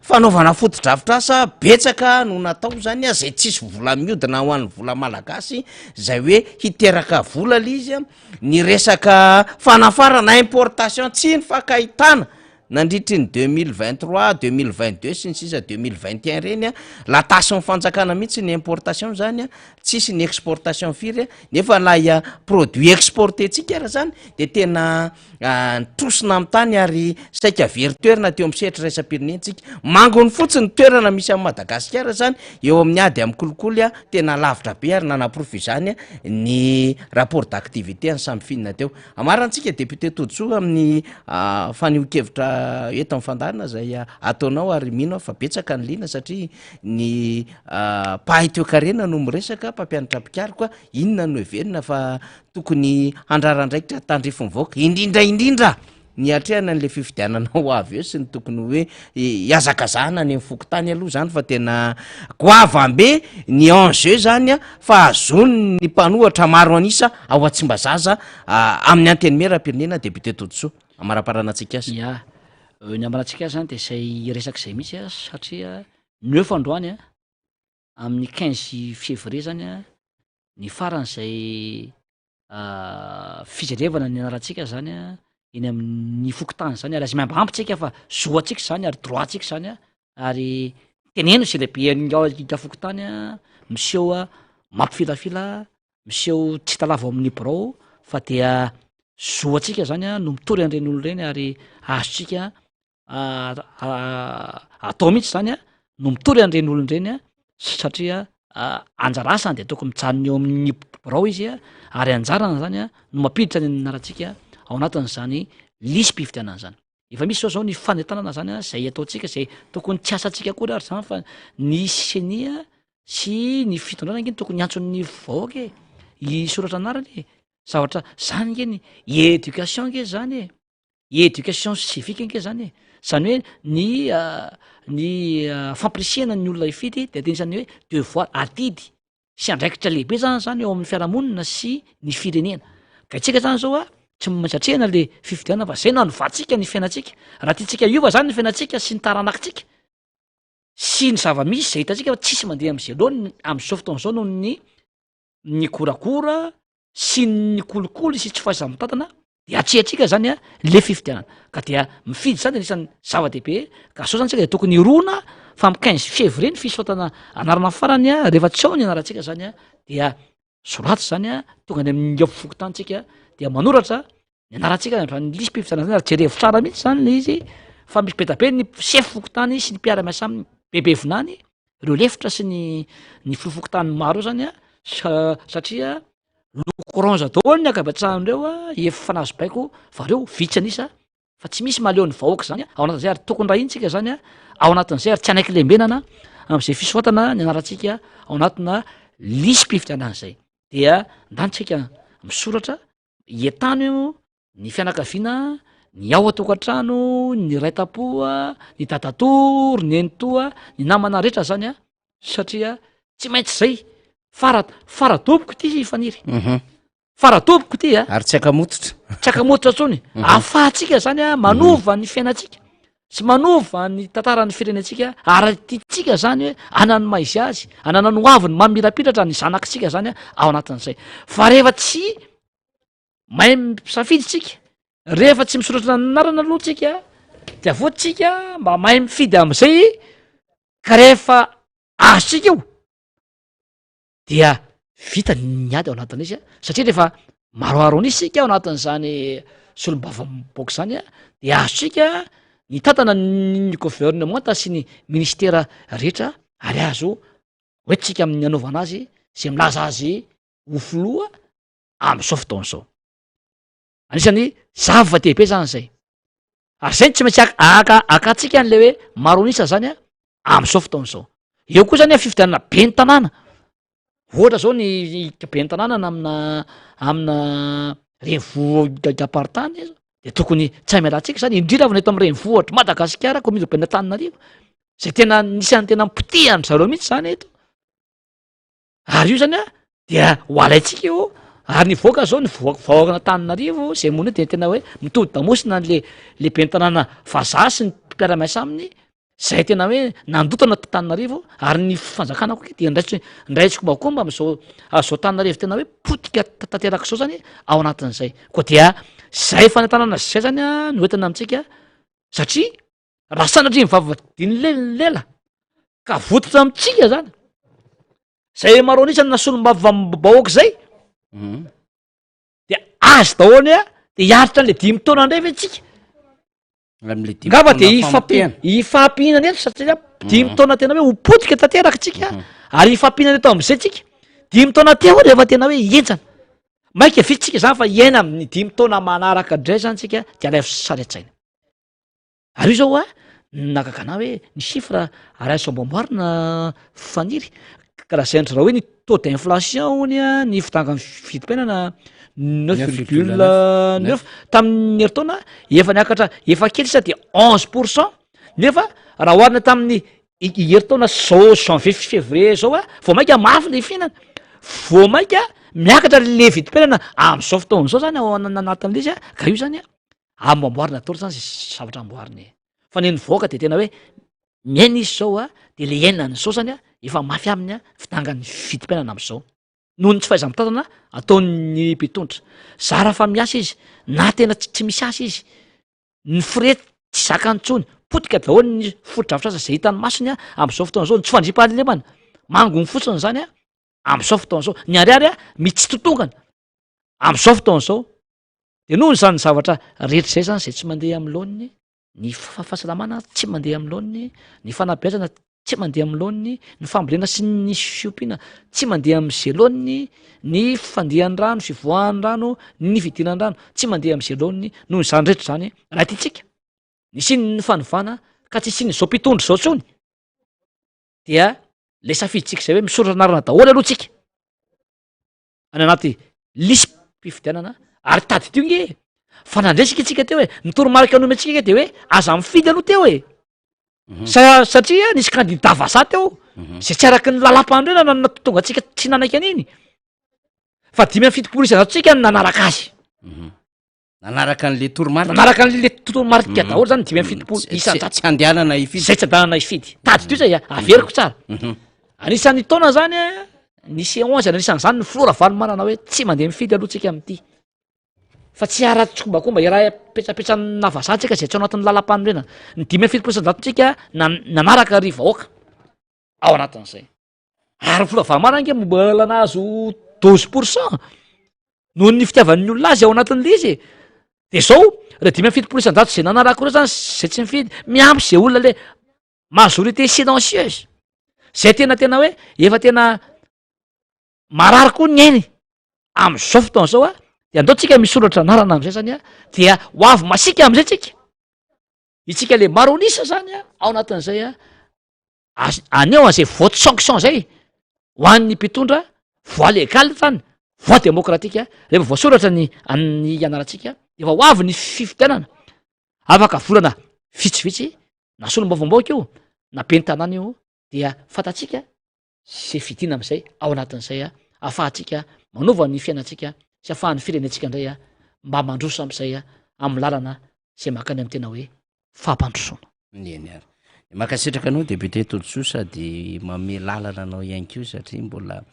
fanaovana fotodrafitrasa betsaka no natao zany a zay tsisy vola miodina ho an'ny vola malagasy zay hoe hiteraka vola le izy a. Ny resaka fanafarana importation tsy nifankahitana nandritry ny 2023, 2022 sy ny sisa 2021 ireny a, latasin'ny fanjakana mihitsy ny importation zany a, tsisy ny exportation firy a, nefa ilay produit exporter-ntsika ara zany de tena nitrosona amin'ny tany ary saika very toerana teo amin'ny sehatra iraisam-pirenena tsika. Mangony fotsiny ny toerana misy an'i Madagasikara zany eo amin'ny ady amin'ny kolikoly a, tena lavitra be ary nanaporofo izany ny rapport d'activité an'ny Samifin teo. Amarantsika député Todisoa amin'ny fanehoan-kevitra eto amin'ny fandaharana izay ataonao ary mino aho fa betsaka ny liana satria ny mpahay toekarena no miresaka, mpampianatra mpikaroka, inona no heverina fa Tokony handrara andraikitra tandrify ny vahoaka, indrindra indrindra ny hiatrehana an'ilay fifidianana ho avy eo sy ny tokony hoe hihazakazahana any amin'ny fokontany aloha zany fa tena goavam-be ny enjeu zany a fa hahazoany ny mpanohatra maro an'isa ao Tsimbazaza amin'ny antenimieram-pirenena député Todisoa. Amaraparana antsika azy. Ya, ny ambarantsika azy zany de zay resaka izay mihitsy a satria ny eo fandroany a amin'ny 15 février zany a Ny farany izay fijerevana ny anarantsika zany a eny amin'ny fokontany zany ary aza mihambohambo tsika fa zo antsika zany ary droit ntsika zany a ary teneno zay lehibe fokontany a miseho a mampifilafila miseho tsy hita lava ao amin'ny birao fa dia zo antsika zany a no mitory an'ireny olona ireny ary azontsika atao mihitsy zany a no mitory an'ireny olona ireny a satria anjara asany de tokony mijanona eo amin'ny birao izy a ary anjarany zany a no mampiditra ny anarantsika ao anatin'izany lisi-pifidianana zany. Efa misy zao zao ny fanentanana zany a zay ataontsika zay tokony tsy asantsika akory ary zany fa ny ceni a sy ny fitondrana ange no tokony hiantso ny vahoaka e, hisoratra anarana e, zavatra zany nge ny éducation nge zany e. Éducation civique ange zany e, zany hoe ny ny fampirisihana ny olona hifidy de anisan'ny hoe devoir, adidy sy andraikitra lehibe zany zany eo amin'ny fiarahamonina sy ny firenena, ka isika zany zao a tsy maintsy atrehina le fifidianana fa zay no hanovantsika ny fiainantsika, raha tiantsika hiova zany ny fiainantsika sy ny taranakitsika sy ny zava-misy zay hitantsika fa tsisy mandeha am'zay laoniny am'zao fotoana zao noho ny ny goragora sy ny kolikoly sy tsy fahaiza-mitantana. De atrehantsika zany a le fifidianana ka dia mifidy zany anisan'ny zava-dehibe ka zao zany tsika de tokony hirona fa am 15 février ny fisoratana anarana farany a, rehefa tsy ao ny anarantsika zany a dia soraty zany a, tonga any amin'ny fokontany tsika dia manoratra ny anarantsika ny lisi-pifidianana zany ary jerevo tsara mihitsy zany le izy fa misy be da be ny sefo fokontany sy ny mpiara-miasa aminy bebe vinany ireo lefitra sy ny ny filoha fokontany maro eo zany a satria loko orange daholo ny ankabetsahan'ireo a, efa nahazo baiko fa reo vitsy an'isa fa tsy misy mahaleo ny vahoaka zany ao anatin'izay ary tokony raha iny tsika zany a ao anatin'izay ary tsy hanaiky lembenana am'izay fisoratana ny anarantsika ao anatina lisi-pifidianana zay dia ndany tsika misoratra entano io ny fianakaviana, ny ao an-tokantrano, ny ray tam-po, ny dadatoa, ry nenitoa, ny namana rehetra zany a, satria tsy maintsy zay, fara fara-doboka ity Faniry, fara-doboka ity a. Ary tsy akamototra. Tsy akamototra intsony, ahafahantsika zany a manova ny fiainantsika sy manova ny tantaran'ny firenentsika ary tiantsika zany hoe hanana ny maha izy azy, hanana ny hoaviny mamirapiratra ny zanakitsika zany a ao anatin'izay, fa rehefa tsy Mahay misafidy tsika, rehefa tsy misoratra anarana aloha tsika de avy eo tsika mba mahay mifidy am'izay ka rehefa azontsika io dia vita ny ady ao anatin'izy a, satria rehefa maroaro an'isa isika ao anatin'izany solombavambahoaka zany a de azontsika ny tantana ny gouvernemanta sy ny ministera rehetra ary azo hoentintsika amin'ny anaovana azy zay milaza azy ho filoha am'izao fotoana izao. Anisan'ny zava-dehibe zany zay. Ary zay no tsy maintsy aka- akantsika an'le hoe maro an'isa zany a am'izao fotoana izao. Eo koa zany a fifidianana ben'ny tanàna, ohatra zao ny ben'ny tanàna na amina amina renivohi-paritany de tokony tsy hay miala antsika zany, indrindra fa ny eto amin'ny renivohitr'i Madagasikara, commune urbaine Antananarivo, zay tena anisan'ny tena nipotehany zareo mihitsy zany eto. Ary io zany a dia ho alaintsika io ary nivoaka zao ny voa- vahoakan'Antananarivo zay monina eo de tena hoe mitodi-damosina an'le le ben'ny tanàna vazaha sy ny mpiara-miasa aminy zay tena hoe nandoto an'Antananarivo ary ny fanjakana koa de ndraiky ndray tsikombakomba am'zao zao Antananarivo tena hoe potika tanteraka zao zany ao anatin'izay, koa dia zay fanentanana zay zany a no entina amintsika satria Raha sanatria ny vava diny ny lela ka votitra amintsika zany, zay maro an'isa na solombavambahoaka zay, mhm. de azy daholo a, de hiaritra an'le dimy taona indray ve tsika? Ngamba de hifampihinana eto satria dimy mhm. taona tena hoe ho potika tanteraka tsika mhm. ary hifampihinana eto am'izay tsika, dimy taona teo rehefa tena hoe henjana, maika vitsy tsika zany fa hiaina amin'ny dimy taona manaraka indray zany tsika de alaivo sary an-tsaina. Ary io zao a, nahagaga anah hoe ny chiffre ary azo amboamboarina Faniry, ka lazain-dry zareo hoe ny taux d'inflation hony a, ny fidangan'ny vidim-piainana neuf virgule neuf, tamin'ny herintaona efa niakatra efa kely sisa de 11 pour cent, nefa raha oharina tamin'ny herintaona zao janvier février zao a, vao mainka mafy le fiainana, vao mainka miakatra le vidim-piainana am'zao fotoana zao zany ao anatin'le izy a, ka io zany a Amboamboarina daholo zany zay zavatra amboarina e! Fa ny nivoaka de tena hoe miaina izy zao a, de le iainany zao zany a efa mafy aminy a fidangan'ny vidim-piainana am'zao, noho ny tsy fahaiza-mitantana ataon'ny mpitondra, zara fa miasa izy na tena tsy misy asa izy, ny frais tsy zakany intsony, potika daholo ny fotodrafitrasa zay hitan'ny masony a am'zao fotoana zao, ny tsy fandriampahalemana, mangony fotsiny zany a am'zao fotoana zao, ny ariary a mitsitotongana am'zao fotoana zao. De noho izany zavatra rehetra izay zany zay tsy mandeha amin'ny laoniny, ny fahasalamana tsy mandeha amin'ny laoniny, ny fanabeazana tsy mandeha amin'ny laoniny, ny fambolena sy ny fiompiana tsy mandeha am'zay laoniny, ny fandehan'ny rano, fivoahan'ny rano, ny fidiran'ny rano tsy mandeha am'zay laoniny, noho izany rehetra izany raha tiantsika ny hisian'ny fanovana ka tsy hisian'izao mpitondra izao intsony dia le safidintsika izay hoe misoratra anarana daholo aloha tsika. any anaty lisi-pifidianana ary tadidio nge e, fa nandresika itsika teo e, ny toromarika nomentsika nge de hoe aza mifidy aloha teo e, mhm. sa satria nisy kandida vazaha teo mhm. zay tsy araky ny lalam-panorenana no nahatonga antsika tsy nanaiky an'iny fa 75% tsika no nanaraka azy. Mhm. Nanaraka an'le toromarika. Nanaraka an'le toromarika daholo zany 75%. Tsy andehanana hifidy. Zay tsy andehanana hifidy. Tadidio zay a, averiko tsara. Anisan'ny taona zany a, nisy onze, anisan'izany ny filoha Ravalomanana hoe tsy mandeha mifidy aloha tsika amin'ity. Fa tsy hiara-tsikombakomba, hiara-petsapetsa-na vazaha tsika izay tsy ao anatin'ny lalam-panorenana. Ny 75%-ntsika nanaraka ry vahoaka ao anatin'izay. Ary ny filoha Vamara ange mbola nahazo 12% noho ny fitiavan'ny olona azy ao anatin'ilay izy e. De zao, ireo 75% izay nanaraka ireo zany zay tsy nifidy, miampy izay olona le majorité silencieuse, zay tena tena hoe efa tena marary koa ny ainy am'izao fotoana izao a, de andao tsika misoratra anarana am'izay zany a, dia ho avy masiaka am'izay tsika, itsika le maro an'isa zany a, ao anatin'izay a, az- aneho an'izay vote sanction zay ho an'ny mpitondra, voie légale zany, voie démocratique, rehefa voasoratra ny an'ny anarantsika, efa ho avy ny fifidianana, afaka volana vitsivitsy, na solombavambahoaka io, na ben'ny tanàna io, dia fantatsika ze fidina am'zay ao anatin'izay a, afahantsika manova ny fiainantsika sy afahan'ny firenentsika indray a mba mandroso am'zay a, amin'ny lalana zay mankany amin'ny tena hoe fampandrosoana. Eny ary. Mankasitraka anao député Todisoa sady manome lalana anao ihany koa satria mbola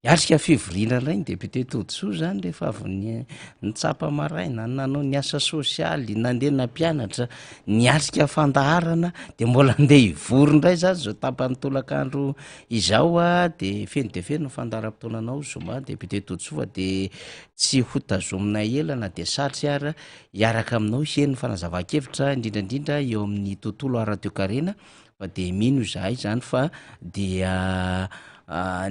hiatrika fivoriana indray ny député Todisoa zany rehefa avy nitsapa maraina, nanao ny asa sosialy, nandeha nampianatra, niatrika fandaharana de mbola andeha hivory indray zany zao tapany tolakandro izao a, de feno de feno ny fandaharam-potoananao zoma député Todisoa fa de tsy ho tazomina ela na de satry ara hiaraka aminao heno fanazavan-kevitra indrindra indrindra eo amin'ny tontolo ara-toekarena fa de mino izahay zany fa dia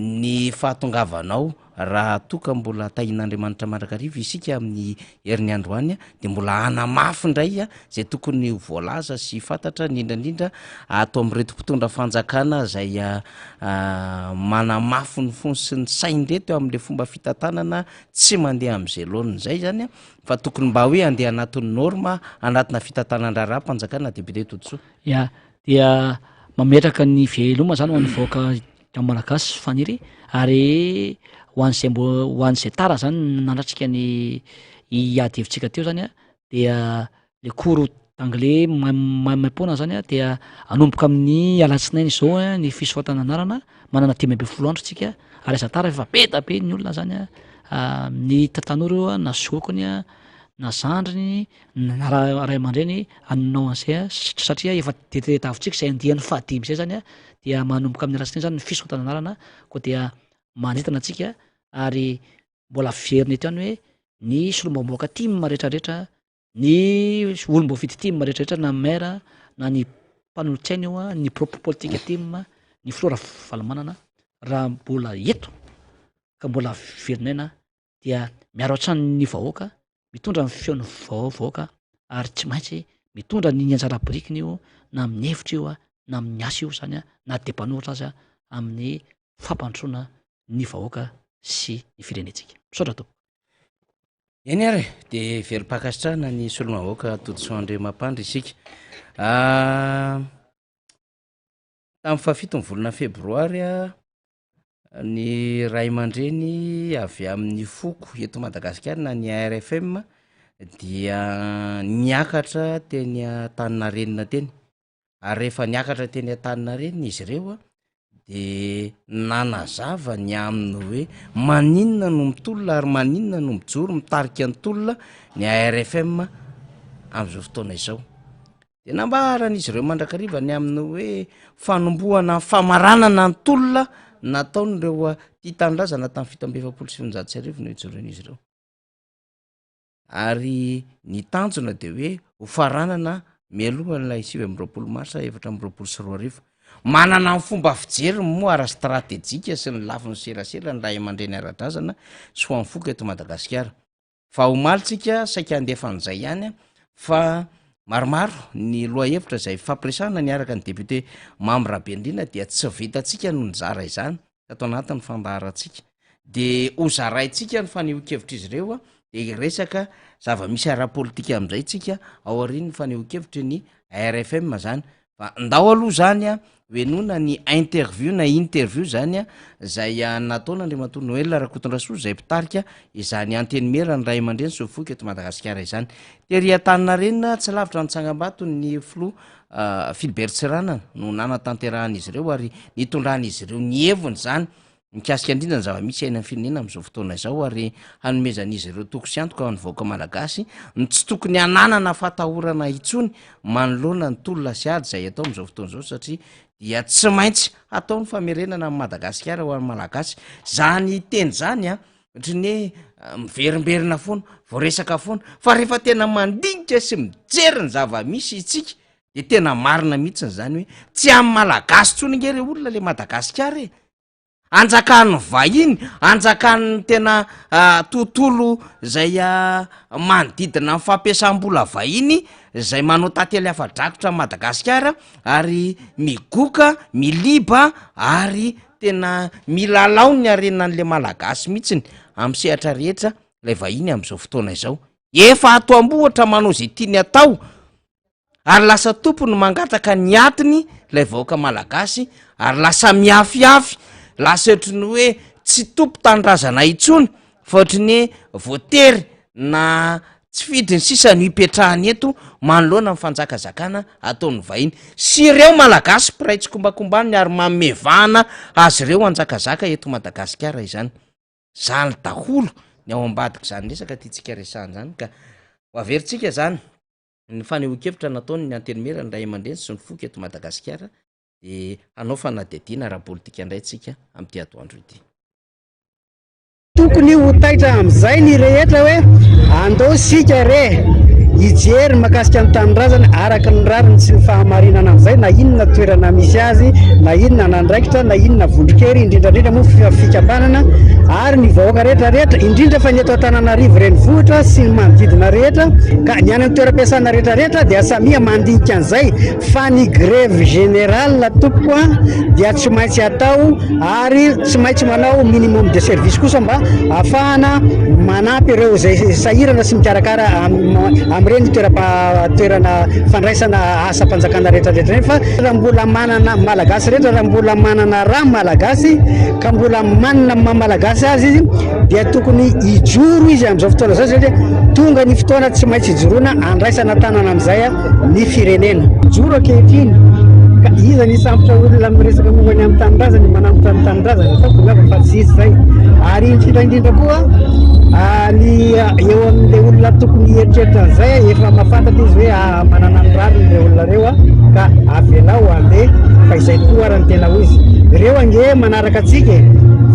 ny fahatongavanao raha toa ka mbola tahian'Andriamanitra mandrakariva isika amin'ny herin'ny androany de mbola hanamafy indray zay tokony ho voalaza sy fantatra indrindra indrindra ato amin'ireto mpitondra fanjakana zay manamafy ny fony sy ny sainy reto amin'le fomba fitantanana tsy mandeha amin'izay laoniny zay zany fa tokony mba hoe andeha anatin'ny norme anatina fitantanan-draharaham-panjakana député Todisoa. Ya, dia mametraka ny veloma zany ho an'ny vahoaka malagasy Faniry ary ho an'izay mbo ho an'izay tara zany nanatrika ny ady hevitsika teo zany a dia le cours d'anglais maimaimpoana zany a dia hanomboka amin'ny alatsinainy izao a ny fisoratana anarana, manana 15 andro tsika ary aza tara fa be da be ny olona zany a, ny tanora io a na zokiny a na zandriny na ray aman-dreny hanao an'izay a satria efa tadiavintsika izay andiany fahadimy zay zany a dia manomboka amin'ny alatsinainy zany ny fisoratana anarana koa dia manentana antsika ary mbola averina eto ihany hoe ny solombavambahoaka tim rehetrarehetra, ny olom-boafidy tim rehetrarehetra na maire na ny mpanolotsaina io a, ny birao politika tim, ny filoha Ravalomanana raha mbola eto ka mbola velon'aina dia miaro hatrany ny vahoaka, mitondra ny feon'ny vahoaka ary tsy maintsy mitondra ny anjara birikiny io na amin'ny hevitra io na amin'ny asa io zany na dia mpanohitra aza amin'ny fampandrosoana ny vahoaka sy ny firenentsika. Misaotra tompoko. Eny ary e, dia velom-pankasitrahana ny solombavambahoaka Todisoa Andriamampandry isika. Tamin'ny fahafito ny volana febroary ny ray aman-dreny avy amin'ny foko eto Madagasikara na ny ARFM dia niakatra teny Antaninarenina teny, ary rehefa niakatra teny Antaninarenina izy ireo de nanazava ny amin'ny hoe maninona no mitolona ary maninona no mijoro mitarika ny tolona ny ARFM amin'izao fotoana izao. De nambaran'izy ireo mandrakariva ny amin'ny hoe fanombohana ny famaranana ny tolona nataon'ireo tia tanindrazana tamin'ny 1947 no ijoroan'izy ireo. Ary ny tanjona de hoe ho faranana mialohan'ilay 29 marsa 2024. Manana ny fomba fijeriny moa ara-stratejika sy ny lafiny serasera ny ray aman-dreny ara-drazana sy ho an'ny foko eto Madagasikara. Fa omaly tsika saika handefa an'izay ihany fa maromaro ny lohahevitra izay fampiresahana niaraka ny député Mamy Rabenirina dia tsy vitantsika no nizara izany tato anatin'ny fandaharantsika. De ho zaraintsika ny fanehoan-kevitr'izy ireo de hiresaka zava-misy ara-politika amin'izay tsika ao aorian'ny fanehoan-kevitry ny ARFM zany. Fa ndao aloha zany a, hohenoina ny interview na interview zany a, zay nataon'Andriamatoa Noël Rakotondrasoa zay mpitarika izany Antenimieran'ny Ray aman-dreny Soafoka eto Madagasikara izany. Tery Antaninarenina, tsy lavitra ny tsangambato ny filoha Philbert Tsiranana no nanatanterahan'izy ireo ary nitondran'izy ireo ny heviny izany. Mikasika indrindra ny zava-misy iainan'ny firenena amin'izao fotoana izao ary hanomezan'izy ireo toky sy antoka ho an'ny vahoaka malagasy ny tsy tokony hananana fatahorana intsony manoloana ny tolona sy ady izay atao amin'izao fotoana izao satria dia tsy maintsy hatao ny famerenana an'i Madagasikara ho an'ny Malagasy. Izany teny izany an, ohatry ny hoe miverimberina foana, voaresaka foana fa rehefa tena mandinika sy mijery ny zava-misy isika de tena marina mihitsiny zany hoe tsy amin'ny malagasy tsony nge re olona le madagasikara e anjakan'ny vahiny anjakan'ny tena ah, tontolo zay ah, manodidina ny fampiasam-bola vahiny zay manao tantely afa-drakotra madagasikara ary migoka miliba ary tena milalao ny harenan'le malagasy mihitsiny amin'ny sehatra rehetra lay vahiny am'izao fotoana izao efa ato am-bohitra manao zay tiany atao ary lasa tompony mangataka ny atiny ilay vahoaka malagasy ary lasa miafiafy, lasa ohatry ny hoe tsy tompon-tanindrazana intsony fa ohatry ny hoe voatery na tsy fidiny sisa no hipetrahany eto manoloana ny fanjakazakana ataon'ny vahiny sy ireo malagasy mpiray tsikombakombaniny ary manome vahana azy ireo hanjakazaka eto Madagasikara izany. Zany daholo ny ao ambadik'izany resaka tiantsika resahana izany ka ho averintsika izany. Ny fanehoan-kevitra nataon'ny Antenimiera ny ray aman-dreny sy ny foko eto Madagasikara dia hanao fanadihadiana ara-politika indray isika amin'ity atoandro ity. Tokony ho taitra amin'izay ny rehetra hoe andao isika re hijery mahakasika ny tanindrazana araka ny rariny sy ny fahamarinana amin'izay na inona toerana misy azy na inona andraikitra na inona vondron-kery indrindra indrindra moa fikambanana ary ny vahoaka rehetra rehetra indrindra fa ny eto Antananarivo renivohitra sy ny manodidina rehetra ka ny any amin'ny toeram-piasana rehetra rehetra dia samia mandinika an'izay fa ny grève générale tompoko a dia tsy maintsy atao ary tsy maintsy manao minimum de service kosa mba ahafahana manampy ireo izay sahirana sy mikarakara amin'ireny toeram-toerana fandraisana asam-panjakana rehetra rehetra ireny fa raha mbola manana malagasy rehetra raha mbola manana rà malagasy ka mbola manana ny maha malagasy azy izy dia tokony hijoro izy amin'izao fotoana izao satria tonga ny fotoana tsy maintsy hijoroana andraisana tanana amin'izay ny firenena. Mijoro ankehitriny ka iza ny hisambotra olona miresaka momba ny amin'ny tanindrazana, manambotra ny tanindrazana, ataoko angamba fa tsy izy izay. Ary indrindra indrindra koa ny eo amin'ilay olona tokony hieritreritra an'izay efa mahafantatra izy hoe manana ny rariny ireo olona ireo ka avelao handeha fa izay tokoa ara ny tena ho izy. Ireo ange manaraka antsika e,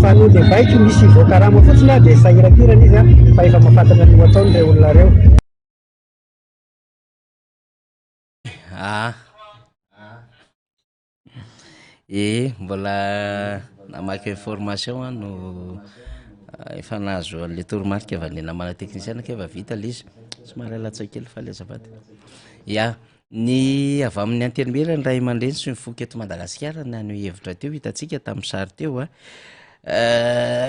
fa noho le baiko misy voakarama fotsiny a dia sahirankirana izy a fa efa mahafantatra ny ho ataony ireo olona ireo. Ah. Ee, mbola namaky information aho no efa nahazo an'le toromarika avy any namana teknisiana kay efa vita le izy, somary alatsaky kely faly azafady. Ya, ny avy amin'ny antenimiera ny ray aman-dreny sy ny foko eto Madagasikara no naneho hevitra teo, hitantsika tamin'ny sary teo a,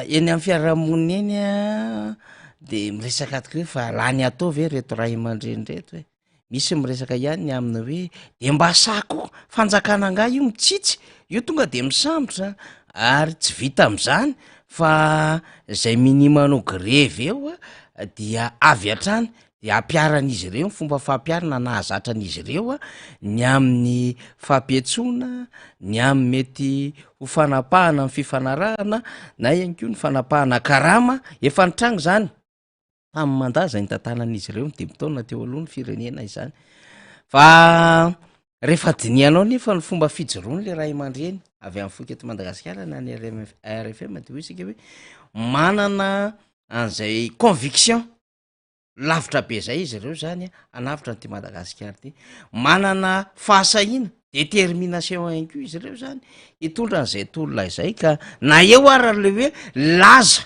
eny amin'ny fiarahamonina eny a de miresaka tokoa hoe fa lany atao ve reto ray aman-dreny reto e? Misy miresaka ihany ny amin'ny hoe de mba sahy koa fanjakana angaha io mitsitsy, io tonga de misambotra ary tsy vita am'zany fa zay minia manao grevy eo a dia avy hatrany de ampiharan'izy ireo ny fomba fampiharana nahazatra an'izy ireo a ny amin'ny fampiantsoana, ny amin'ny mety ho fanapahana ny fifanarahana na ihany koa ny fanapahana karama, efa nitranga zany. tamin'ny mandat izay nitantanan'izy ireo ny dimy taona teo aloha ny firenena izany fa rehefa dinihanao nefa ny fomba fijoroany le ray aman-dreny avy amin'ny foko eto Madagasikara na ny RMF RFM de hoy isika hoe manana an'izay conviction lavitra be zay izy ireo zany hanavotra an'ity Madagasikara ity manana fahasahiana détermination ihany koa izy ireo zany hitondra an'izay tolona izay ka na eo ara le hoe laza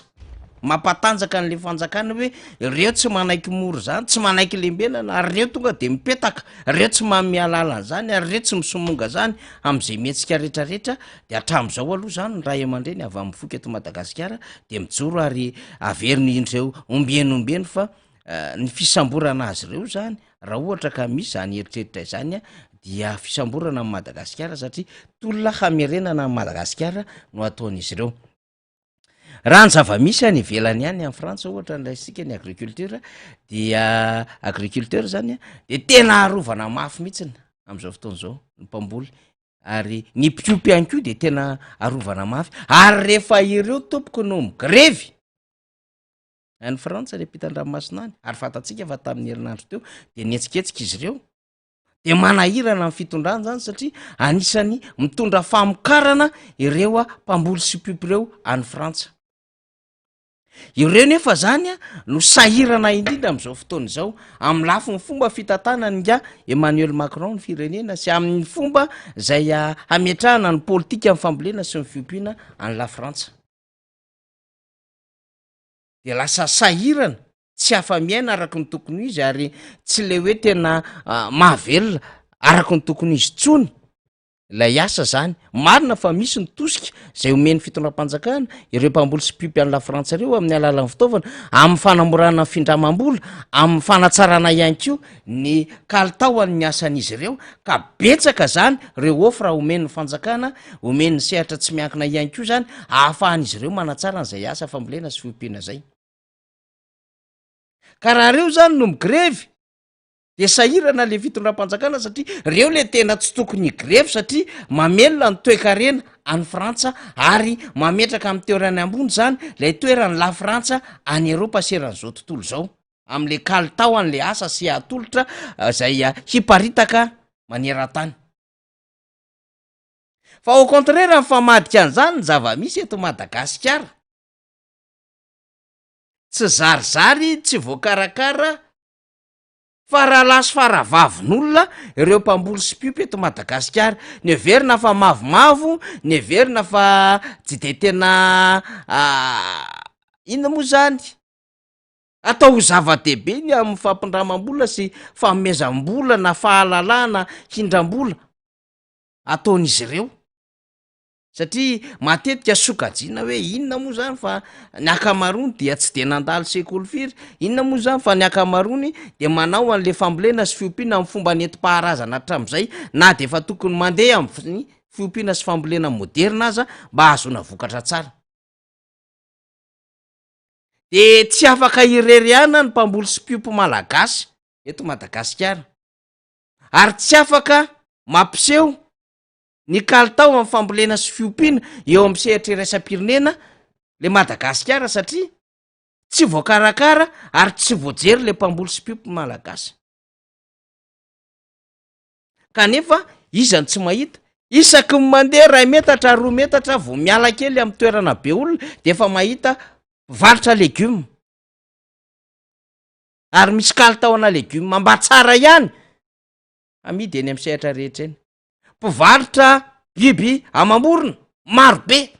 mampatanjaka an'le fanjakana hoe reo tsy manaiky mora zany tsy manaiky lembenana ary reo tonga de mipetaka reo tsy manome alalana zany ary reo tsy misomonga zany am'izay mihetsika retraretra de hatram'izao aloha zany ny ray aman-dreny avy amin'ny foko eto Madagasikara de mijoro ary averiny indreo ombieny ombieny fa Ny fisamborana azy ireo zany raha ohatra ka misy zany eritreritra izany dia fisamborana an'i Madagasikara satria tolona hamerenana an'i Madagasikara no ataon'izy ireo. Raha ny zava-misy any ivelany any, any Frantsa ohatra ny raisintsika ny agriculture dia agriculteur zany de tena arovana mafy mihitsiny am'izao fotoana izao ny mpamboly. Ary ny mpiompy ihany koa dia tena arovana mafy. Ary rehefa ireo tompoko no migrevy any Frantsa any ampitan-dranomasina any, ary fantatsika fa tamin'ny herinandro teo dia nihetsiketsika izy ireo, dia manahirana ny fitondrana izany satria anisan'ny mitondra famokarana ireo mpamboly sy mpiompy ireo any Frantsa. Ireo nefa zany no sahirana indrindra amin'izao fotoana izao amin'ny lafiny fomba fitantanan'i ingahy Emmanuel Macron ny firenena sy amin'ny fomba izay hametrahana ny politikan'ny fambolena sy ny fiompiana any Lafrantsa. Dia lasa sahirana, tsy afa-miaina araka ny tokony ho izy ary tsy le hoe tena mahavelona araka ny tokony ho izy intsony. Ilay asa zany. Marina fa misy ny tosika izay omen'ny fitondram-panjakana ireo mpamboly sy mpiompy any Lafrantsa ireo amin'ny alalan'ny fitaovana, amin'ny fanamorana ny findramam-bola, amin'ny fanatsarana ihany koa ny kalitaon'ny asan'izy ireo, ka betsaka zany ireo offre omen'ny fanjakana, omen'ny sehatra tsy miankina ihany koa zany ahafahan'izy ireo manatsara an'izay asa fambolena sy fiompiana izay. Ka raha ireo zany no migrevy de sahirana le fitondram-panjakana satria reo le tena tsy tokony higrevy satria mamelona ny toekarena any Frantsa ary mametraka amin'ny toerany ambony zany lay toeran'i la Frantsa any Eropa sy eran'izao tontolo izao am'le kalitao an'le asa sy atolotra zay hiparitaka maneran-tany. Fa au contraire mifamadika an'izany ny zava-misy eto Madagasikara. Tsy zarizary, tsy voakarakara Faralahy sy faravavin'olona ireo mpamboly sy mpiompy eto Madagasikara. Ny heverina fa mavomavo, ny heverina fa tsy de tena inona moa zany? Atao ho zava-dehibe ny amin'ny fampindramam-bola sy fanomezam-bola na fahalalana hindram-bola ataon'izy ireo. Satria matetika sokajiana hoe inona moa zany fa ny ankamaroany dia tsy de nandalo sekoly firy, inona moa zany fa ny ankamaroany de manao an'le fambolena sy fiompiana amin'ny fomba nentim-paharazana hatramin'izay na de efa tokony mandeha amin'ny fiompiana sy fambolena moderina aza mba hahazoana vokatra tsara. De tsy afaka irery ihany ny mpamboly sy mpiompy malagasy eto Madagasikara ary tsy afaka mampiseho ny kalitao amin'ny fambolena sy fiompiana eo amin'ny sehatra iraisam-pirenena le Madagasikara satria tsy voakarakara ary tsy voajery le mpamboly sy mpiompy malagasy. Kanefa iza no tsy mahita? Isaky ny mandeha iray metatra, roa metatra vao miala kely amin'ny toerana be olona de efa mahita mpivarotra legioma. Ary misy kalitaona legioma mba tsara ihany amidy eny amin'ny sehatra rehetra eny. Mpivarotra biby amam-borona maro be.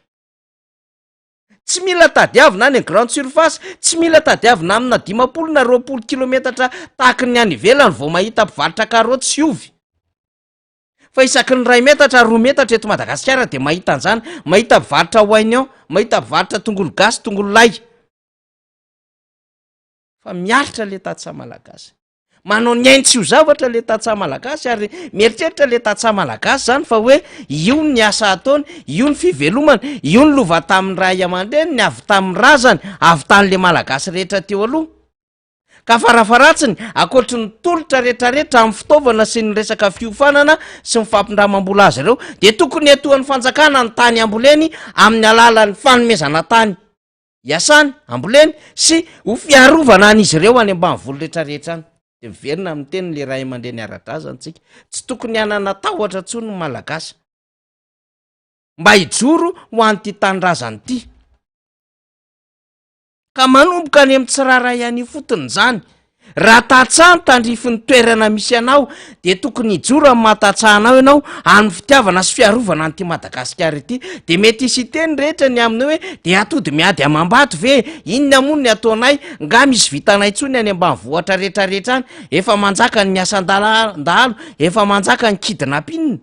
Tsy mila tadiavina any grande surface, tsy mila tadiavina amina 50 na 20 kilometatra tahaky ny any ivelany vao mahita mpivarotra karaoty sy ovy. Fa isaky ny iray metatra, roa metatra eto Madagasikara dia mahita an'izany, mahita mpivarotra oignon, mahita mpivarotra tongolo gasy, tongolo lay. Fa miaritra le tantsaha malagasy. Manao ny ainy tsy ho zavatra le tantsaha malagasy ary mieritreritra le tantsaha malagasy zany fa hoe io ny asa ataony, io ny fivelomany, io ny lova tamin'ny ray aman-dreniny, avy tamin'ny razany, avy tamin'le malagasy rehetra teo aloha. Ka farafaharatsiny, ankoatry ny tolotra rehetrarehetra amin'ny fitaovana sy ny resaka fiofanana sy ny fampindramam-bola azy ireo, dia tokony hatohan'ny fanjakana ny tany amboleny amin'ny alalan'ny fanomezana tany. Iasany, amboleny, sy ho fiarovana an'izy ireo any ambanivolo rehetrarehetra any. Dia miverina amin'ny tenin'ilay ray aman-dreny ara-drazana tsika, tsy tokony hanana tahotra intsony ny Malagasy mba hijoro ho an'ity tanindrazana ity. Ka manomboka any amin'ny tsirairay any ifotony izany. Raha tantsaha ny tandrifin'ny toerana misy anao dia tokony hijoro amin'ny maha tantsaha anao ianao amin'ny fitiavana sy fiarovana an'ity Madagasikara ity. Dia mety hisy hiteny rehetra ny amin'ny hoe dia atody miady amam-bato ve? Inona moa ny ataonay? Nga misy vitanay intsony any ambanivohitra rehetrarehetra any? Efa manjaka ny asan-dahalo, efa manjaka ny kidnapping,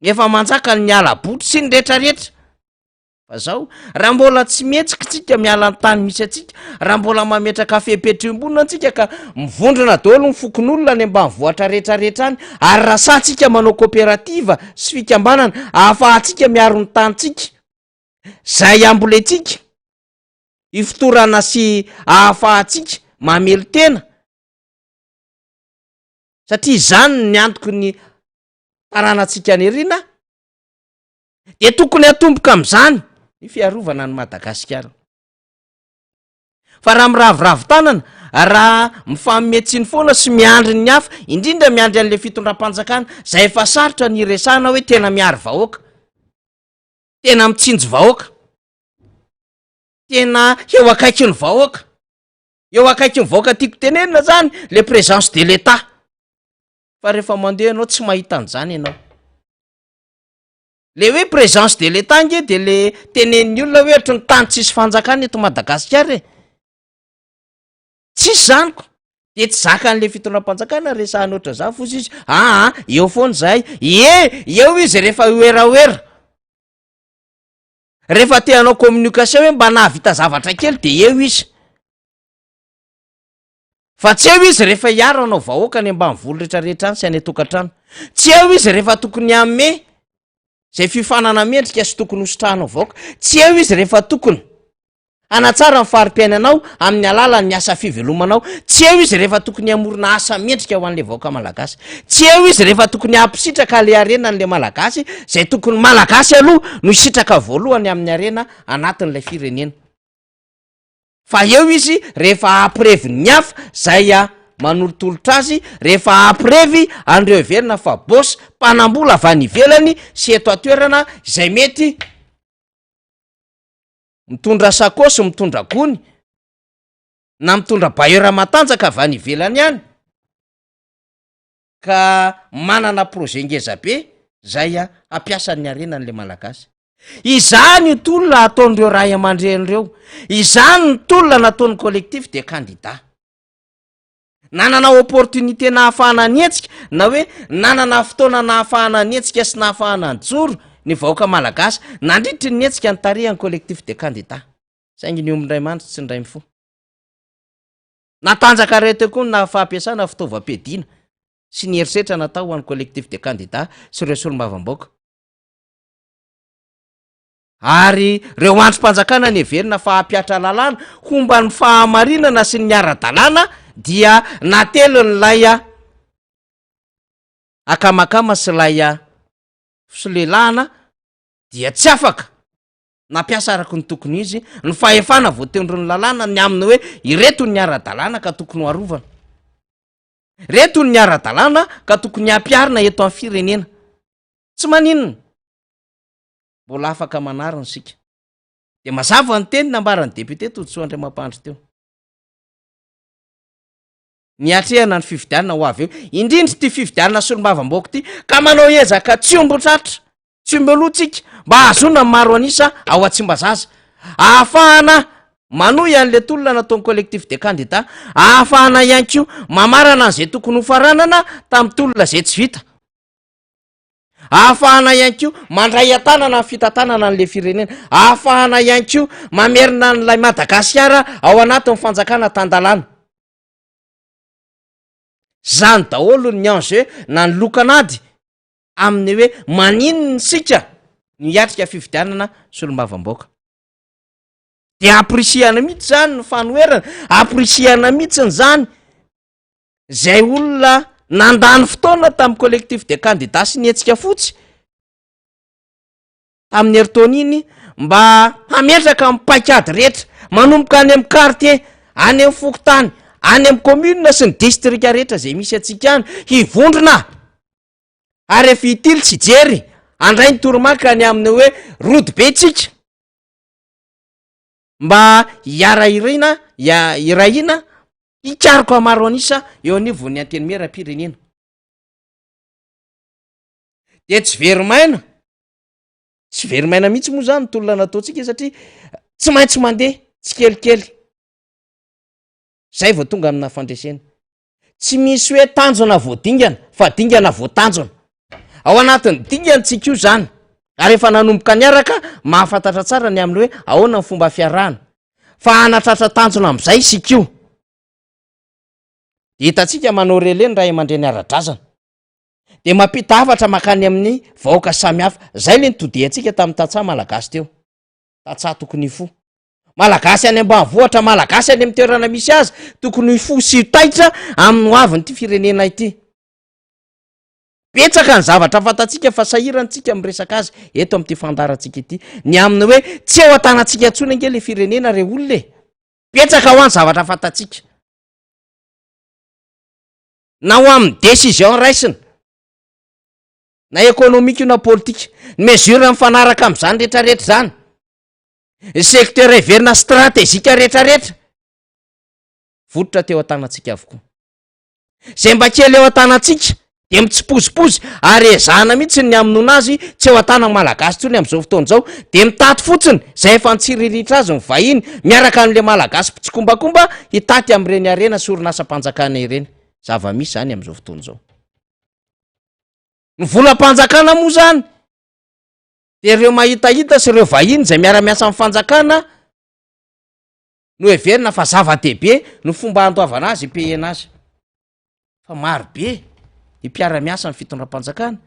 efa manjaka ny hala-botry sy ny rehetrarehetra. Fa zao, raha mbola tsy mihetsika tsika miala ny tany misy antsika, raha mbola mametraka fepetra iombonana antsika ka mivondrona daholo ny fokonolona any ambanivohitra rehetrarehetra any, ary raha sahy tsika manao coopérative sy fikambanana ahafahantsika miaro ny tanintsika, zay ambolentsika, ifotorana sy ahafahantsika mamelon-tena, satria izany ny antoky ny taranantsika any aoriana. Dia tokony hatomboka amin'izany ny fiarovana an'i Madagasikara. Fa raha miraviravy tanana, raha mifanome tsiny foana sy miandry ny hafa, indrindra miandry an'ilay fitondram-panjakana, izay efa sarotra ny hiresahana hoe tena miaro vahoaka, tena mitsinjo vahoaka, tena eo akaikin'ny vahoaka, eo akaikin'ny vahoaka tiako tenenina zany le présence de l'Etat. Fa rehefa mandeha ianao tsy mahita an'izany ianao. Le hoe présence de l'Etat nge de le tenenin'ny olona hoe ohatry ny tany tsisy fanjakana eto Madagasikara e. Tsisy zany ko. De tsy zakan'le fitondram-panjakana resahana ohatran'izany zany fotsy izy, aa eo foana izahay, ie eo izy rehefa oeraoera. Rehefa te hanao communication hoe mba nahavita zavatra kely de eo izy. Fa tsy eo izy rehefa hiaro hanao vahoaka any ambanivolo rehetrarehetra any sy any an-tokantrano. Tsy eo izy rehefa tokony hanome izay fiofanana mendrika sy tokony hositrahanao vahoaka. Tsy eo izy rehefa tokony hanatsara ny fari-piainanao amin'ny alalan'ny asa fivelomanao. Tsy eo izy rehefa tokony hamorona asa mendrika ho an'ilay vahoaka malagasy. Tsy eo izy rehefa tokony hampisitraka ilay harena an'ilay malagasy, izay tokony malagasy aloha no hisitraka voalohany amin'ny harena anatin'ilay firenena. Fa eo izy rehefa hampirevy ny hafa zay a manolotolotra azy, rehefa hampirevy an'ireo heverina fa boss, mpanambola avy any ivelany sy eto an-toerana izay mety mitondra sakosy, mitondra gony na mitondra bailleur matanjaka avy any ivelany any ka manana projet ngeza be zay a hampiasa ny harenan'le Malagasy. Izany io tolona ataon'ireo ray aman-dreny ireo. Izany ny tolona nataon'ny collectif des candidats. Nanana opportunité nahafahana nihetsika na hoe nanana fotoana nahafahana nihetsika sy nahafahana nijoro ny vahoaka malagasy nandritry ny hetsika nitarihan'ny collectif des candidats. Saingy ny omby indray mandry tsy indray mifoha. Natanjaka rahateo koa ny fampiasana fitaovam-piadiana sy ny herisetra natao ho an'ny collectif des candidats sy ireo solombavambahoaka. Ary ireo andrim-panjakana neverina fa hampihatra lalàna homba ny fahamarinana sy ny ara-dalàna dia natelin'ilay akamakama sy ilay fisolelahana dia tsy afaka nampiasa araka ny tokony izy ny fahefana voatendron'ny lalàna ny amin'ny hoe ireto ny ara-dalàna ka tokony ho arovana. Ireto ny ara-dalàna ka tokony hampiharina eto amin'ny firenena. Tsy maninona. Mbola afaka manarina isika. Dia mazava ny teny nambaran'ny député Todisoa Andriamampandry teo. Niatrehana ny fifidianana ho avy eo, indrindra ity fifidianana solombavambahoaka ity, ka manao ezaka tsy omby tratra, tsy omby aloha tsika, mba hahazoana ny maro an'isa ao Tsimbazaza. Ahafahana manohy an'ilay tolona nataon'ny collectif des candidats, ahafahana ihany koa mamarana an'izay tokony hofaranana tamin'ny tolona izay tsy vita. Ahafahana ihany koa mandray an-tanana ny fitantanana an'ilay firenena. Ahafahana ihany koa mamerina an'ilay Madagasikara ao anatin'ny fanjakana tan-dalàna. Izany daholo ny enjeu na ny lokan'ady amin'ny hoe maninona isika no hiatrika fifidianana solombavambahoaka. Dia ampirisihana mihitsy izany ny fanoherana, ampirisihana mihitsy izany Zay olona nandany fotoana tamin'ny collectif des candidats sy ny hetsika fotsy tamin'ny herintaona iny mba hametraka ny paikady rehetra manomboka any amin'ny quartier, any amin'ny fokontany, any amin'ny commune sy ny distrika rehetra zay misy antsika any hivondrona ary efa hitily sy hijery handray ny toromarika ny amin'ny hoe rodobe tsika mba hiara-hirina, hiray-hina Hikaroka maro an'isa eo anivon'ny Antenimierampirenena. Dia tsy very maina, tsy very maina mihitsy moa zany ny tolona nataontsika satria tsy maintsy mandeha tsikelikely zay vao tonga amina fandresena. Tsy misy hoe tanjona vao dingana fa dingana vao tanjona. Ao anatin'ny dingana tsika io zany ary efa nanomboka niaraka mahafantatra tsara ny amin'ny hoe ahoana ny fomba fiarahana fa hanatratra tanjona amin'izay isika io. Dia hitantsika manao relais ny ray aman-dreny ara-drazana. Dia mampita hafatra mankany amin'ny vahoaka samihafa. Izay ilay nitodihantsika tamin'ny tantsaha malagasy teo. Tantsaha tokony hifoha. Malagasy any ambanivohitra, malagasy any amin'ny toerana misy azy, tokony hifoha sy ho taitra amin'ny hoavin'ity firenena ity. Betsaka ny zavatra fantatsika fa sahirantsika miresaka azy eto amin'ity fandaharantsika ity. Ny amin'ny hoe tsy eo an-tanantsika intsony ange le firenena re olona e! Betsaka hoa ny zavatra fantatsika. Na ho amin'ny décision raisina, na économique io na politique, ny mesure mifanaraka amin'izany rehetrarehetra izany, ny secteur heverina stratégique rehetrarehetra, vototra teo an-tanantsika avokoa. Izay mba kely eo an-tanantsika dia mitsipozipozy ary ezahana mihitsy ny hamonoana azy tsy eo an-tanan'ny Malagasy intsony amin'izao fotoana izao dia mitaty fotsiny izay efa nitsiriritra azy ny vahiny miaraka amin'ilay Malagasy mpitsikombakomba hitaty amin'ireny harena sy orinasam-panjakana ireny. Zava-misy izany amin'izao fotoana izao. Ny volam-panjakana moa izany dia ireo mahitahita sy ireo vahiny izay miara-miasa amin'ny fanjakana no heverina fa zava-dehibe ny fomba handoavana azy, hipehena azy. Fa maro be ny mpiara-miasa amin'ny fitondram-panjakana,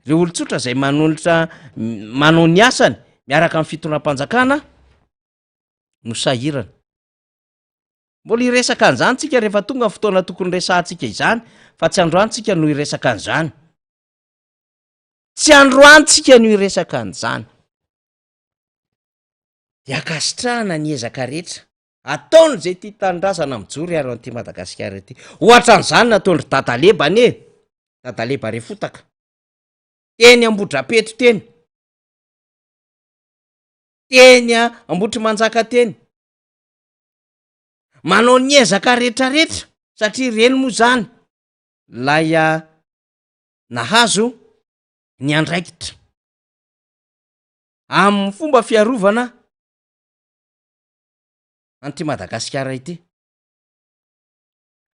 ireo olon-tsotra izay manolotra manao ny asany miaraka amin'ny fitondram-panjakana no sahirana. Mbola hiresaka an'izany tsika rehefa tonga ny fotoana tokony resahantsika izany fa tsy androany tsika no hiresaka an'izany. Tsy androany tsika no hiresaka an'izany. Dia ankasitrahana ny ezaka rehetra ataon'izay tia tanindrazana mijoro hiaro an'ity Madagasikara ity. Ohatran'izany nataon-dry Dadaleba anie e! Dadaleba Refotaka. Teny Ambohidrapeto teny. Teny Ambohitrimanjaka teny. Manao ny ezaka rehetrarehetra satria ireny moa izany lay nahazo ny andraikitra amin'ny fomba fiarovana an'ity Madagasikara ity.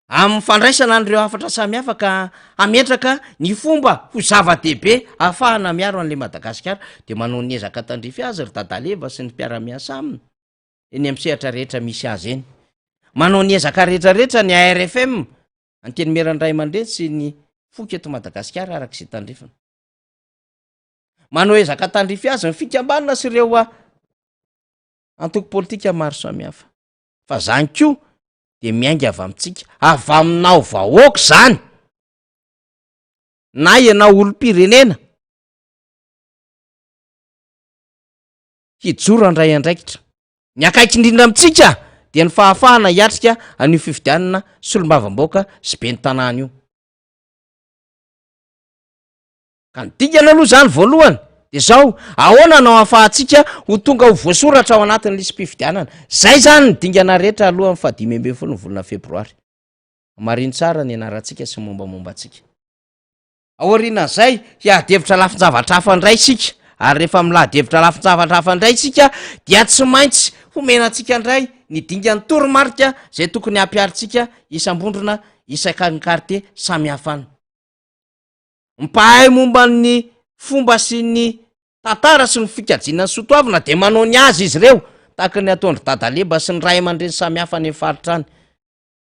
Amin'ny fandraisana an'ireo hafatra samihafa ka hametraka ny fomba ho zava-dehibe ahafahana miaro an'ilay Madagasikara dia manao ny ezaka tandrify azy ry Dadaleva sy ny mpiara-miasa aminy. eny amin'ny sehatra rehetra misy azy eny. Manao ny ezaka rehetra rehetra ny ARFM, Antenimieran'ny Ray aman-dreny sy ny foko eto Madagasikara araka izay tandrifiny. Manao ezaka tandrify azy ny fikambanana sy ireo antoko politika maro samihafa. Fa zany koa dia miainga avy amintsika, avy aminao vahoaka izany, na ianao olom-pirenena, hijoro handray andraikitra. Ny akaiky indrindra amintsika dia ny fahafahana hiatrika an'io fifidianana solombavambahoaka sy ben'ny tanàna io. Ka ny dingana aloha izany voalohany dia izao, ahoana no ahafahantsika ho tonga ho voasoratra ao anatin'ny lisi-pifidianana? Izay izany ny dingana rehetra alohan'ny fahadimy ambin'ny folo ny volana febroary. Marino tsara ny anarantsika sy ny mombamomba antsika. Aorianan'izay, hiady hevitra lafin-javatra hafa indray isika, ary rehefa milady hevitra lafin-javatra hafa indray isika, dia tsy maintsy homena antsika indray ny dingan'ny toromarika izay tokony hampiharintsika isam-bondrona isaka ny kartie samihafa any. Mpahay momba ny fomba sy ny tantara sy ny fikajiana ny soatoavina dia manao ny azy izy ireo, tahaka ny ataon-dry Dadaleba sy ny ray aman-dreny samihafa any amin'ny faritra any.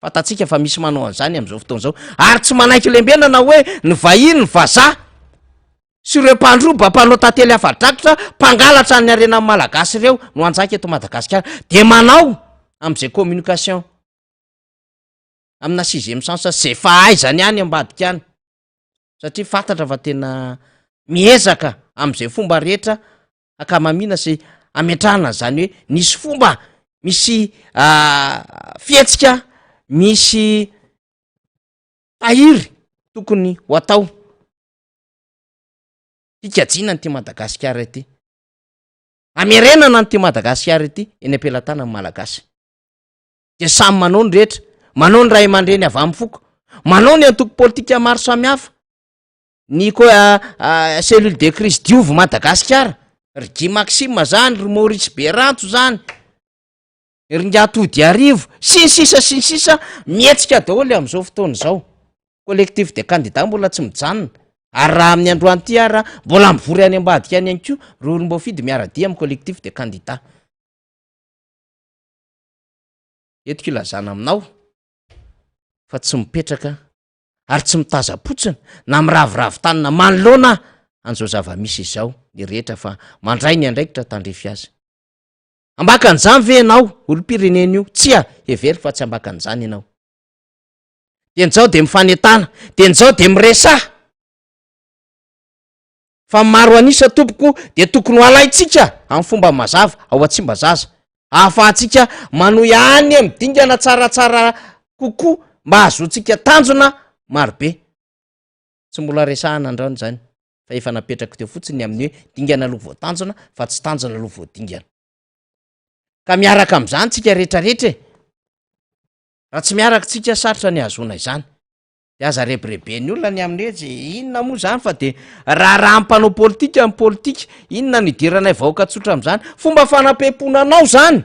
Fantatsika fa misy manao an'izany amin'izao fotoana izao ary tsy manaiky lembenana hoe ny vahiny, ny vazaha sy ireo mpandroba, mpanao tantely afa-drakotra, mpangalatra ny harenan'ny Malagasy ireo no hanjaka eto Madagasikara. Dia manao amin'izay communication amina sixième sens izay fahaizany any ambadika any satria fantatra fa tena miezaka amin'izay fomba rehetra ankamamiana sy ametrahana an'izany hoe nisy fomba, misy fihetsika, misy tahiry tokony ho atao hikajiana an'ity Madagasikara ity, hamerenana an'ity Madagasikara ity eny am-pelatanan'ny Malagasy. Dia samy manao ny rehetra, manao ny ray aman-dreny avy amin'ny foko, manao ny antoko politika maro samihafa, Ny cellule de crise diovy Madagasikara, ry Guy Maxime zany, ry Maurice Beranto zany, ry Ingahy Todiarivo, sy ny sisa sy ny sisa, mihetsika daholo amin'izao fotoana izao. Collectif des candidats mbola tsy mijanona, ary raha amin'ny androany ity ara mbola mivory any ambadika any ihany koa ireo olom-boafidy miara-dia amin'ny collectif des candidats. Entiko ilazana aminao fa tsy mipetraka ary tsy mitazam-potsiny na miraviravy tanana manoloana an'izao zava-misy izao ny rehetra fa mandray ny andraikitra tandrify azy. Ambakan'izany ve ianao, olom-pirenena io? Tsia, heveriko fa tsy ambakan'izany ianao. Dia njao dia mifanentana, dia njao dia miresaha. Fa maro an'isa tompoko dia tokony ho alaintsika amin'ny fomba mazava ao Tsimbazaza ahafahantsika manohy any amin'ny dingana tsaratsara kokoa mba hahazoantsika tanjona marobe. Tsy mbola resahana androany izany fa efa napetrako teo fotsiny ny amin'ny hoe dingana aloha vao tanjona fa tsy tanjona aloha vao dingana. Ka miaraka amin'izany tsika rehetrarehetra e! Raha tsy miaraka tsika sarotra ny hahazoana izany. De aza rebireben'ny olona ny amin'ny hoe tsy inona moa zany fa de raharahan'ny mpanao politika ny politika, inona no idiranay vahoaka tsotra amin'izany? Fomba fanampiam-pona anao zany!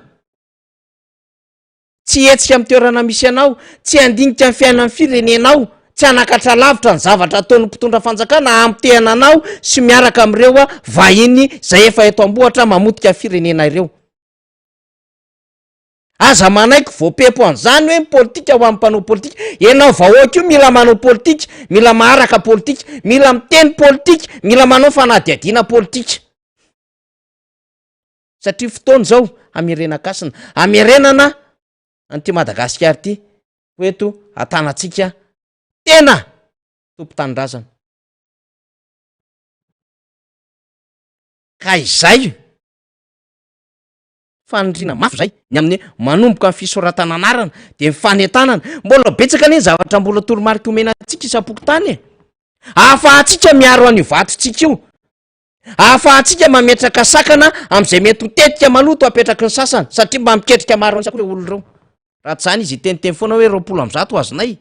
Tsy hihetsika amin'ny toerana misy anao, tsy handinika ny fiainan'ny firenenao, tsy hanakatra lavitra ny zavatra ataon'ny mpitondra fanjakana hamotehana anao sy miaraka amin'ireo vahiny izay efa eto am-bohitra mamotika firenena ireo. Aza manaiky voapepo an'izany hoe ny politika ho an'ny mpanao politika. Ianao vahoaka io mila manao politika, mila maharaka politika, mila miteny politika, mila manao fanadihadiana politika. Satria fotoana izao hamerenan-kasina, hamerenana an'ity Madagasikara ity ho eto an-tanantsika tena tompon-tanindrazana. Ka izay faniriana mafy izay ny amin'ny hoe manomboka ny fisoratana anarana dia ny fanentanana. Mbola betsaka anie ny zavatra mbola toromarika omena antsika isam-pokontany e. Ahafahantsika miaro an'io vatontsika io. Ahafahantsika mametraka sakana amin'izay mety ho tetika maloto apetraky ny sasany satria mba miketrika maro an'isa koa ireo olona ireo. Raha tsy izany izy hiteniteny foana hoe 120 azonay.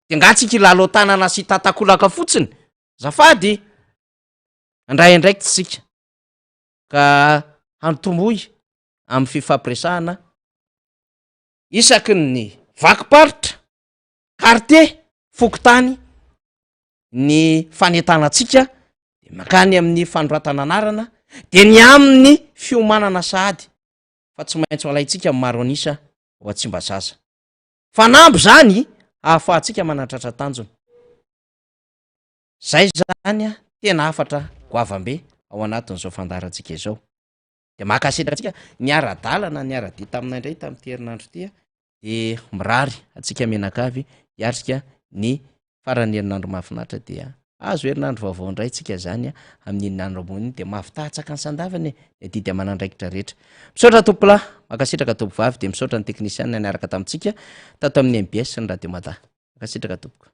Dia angaha tsika hilalao tanana sy hitatakolaka fotsiny? Azafady! Handray andraikitra isika. Ka hantomboy amin'ny fifampiresahana isaky ny vakim-paritra, quartier, fokontany ny fanentanantsika de mankany amin'ny fanoratana anarana de ny amin'ny fiomanana sahady fa tsy maintsy ho alaintsika ny maro an'isa ao Tsimbazaza. Fanamby zany ahafahantsika manatratra tanjona. Zay zany tena hafatra goavam-be ao anatin'izao fandaharantsika izao. De mankasitraka antsika niara-dalana niara-dia taminay indray tamin'ity herinandro ity de mirary antsika mianakavy hiatrika ny faran'ny herinandro mahafinaritra dia azo herinandro vaovao indray tsika zany amin'iny andro ambony iny de mahavitahatsaka ny sandavana e, ny adidy aman'andraikitra rehetra. Misaotra tompokolahy, mankasitraka tompovavy de misaotra ny teknisianina niaraka tamintsika tato amin'ny mbs sy ny radio mada. Mankasitraka tompoko.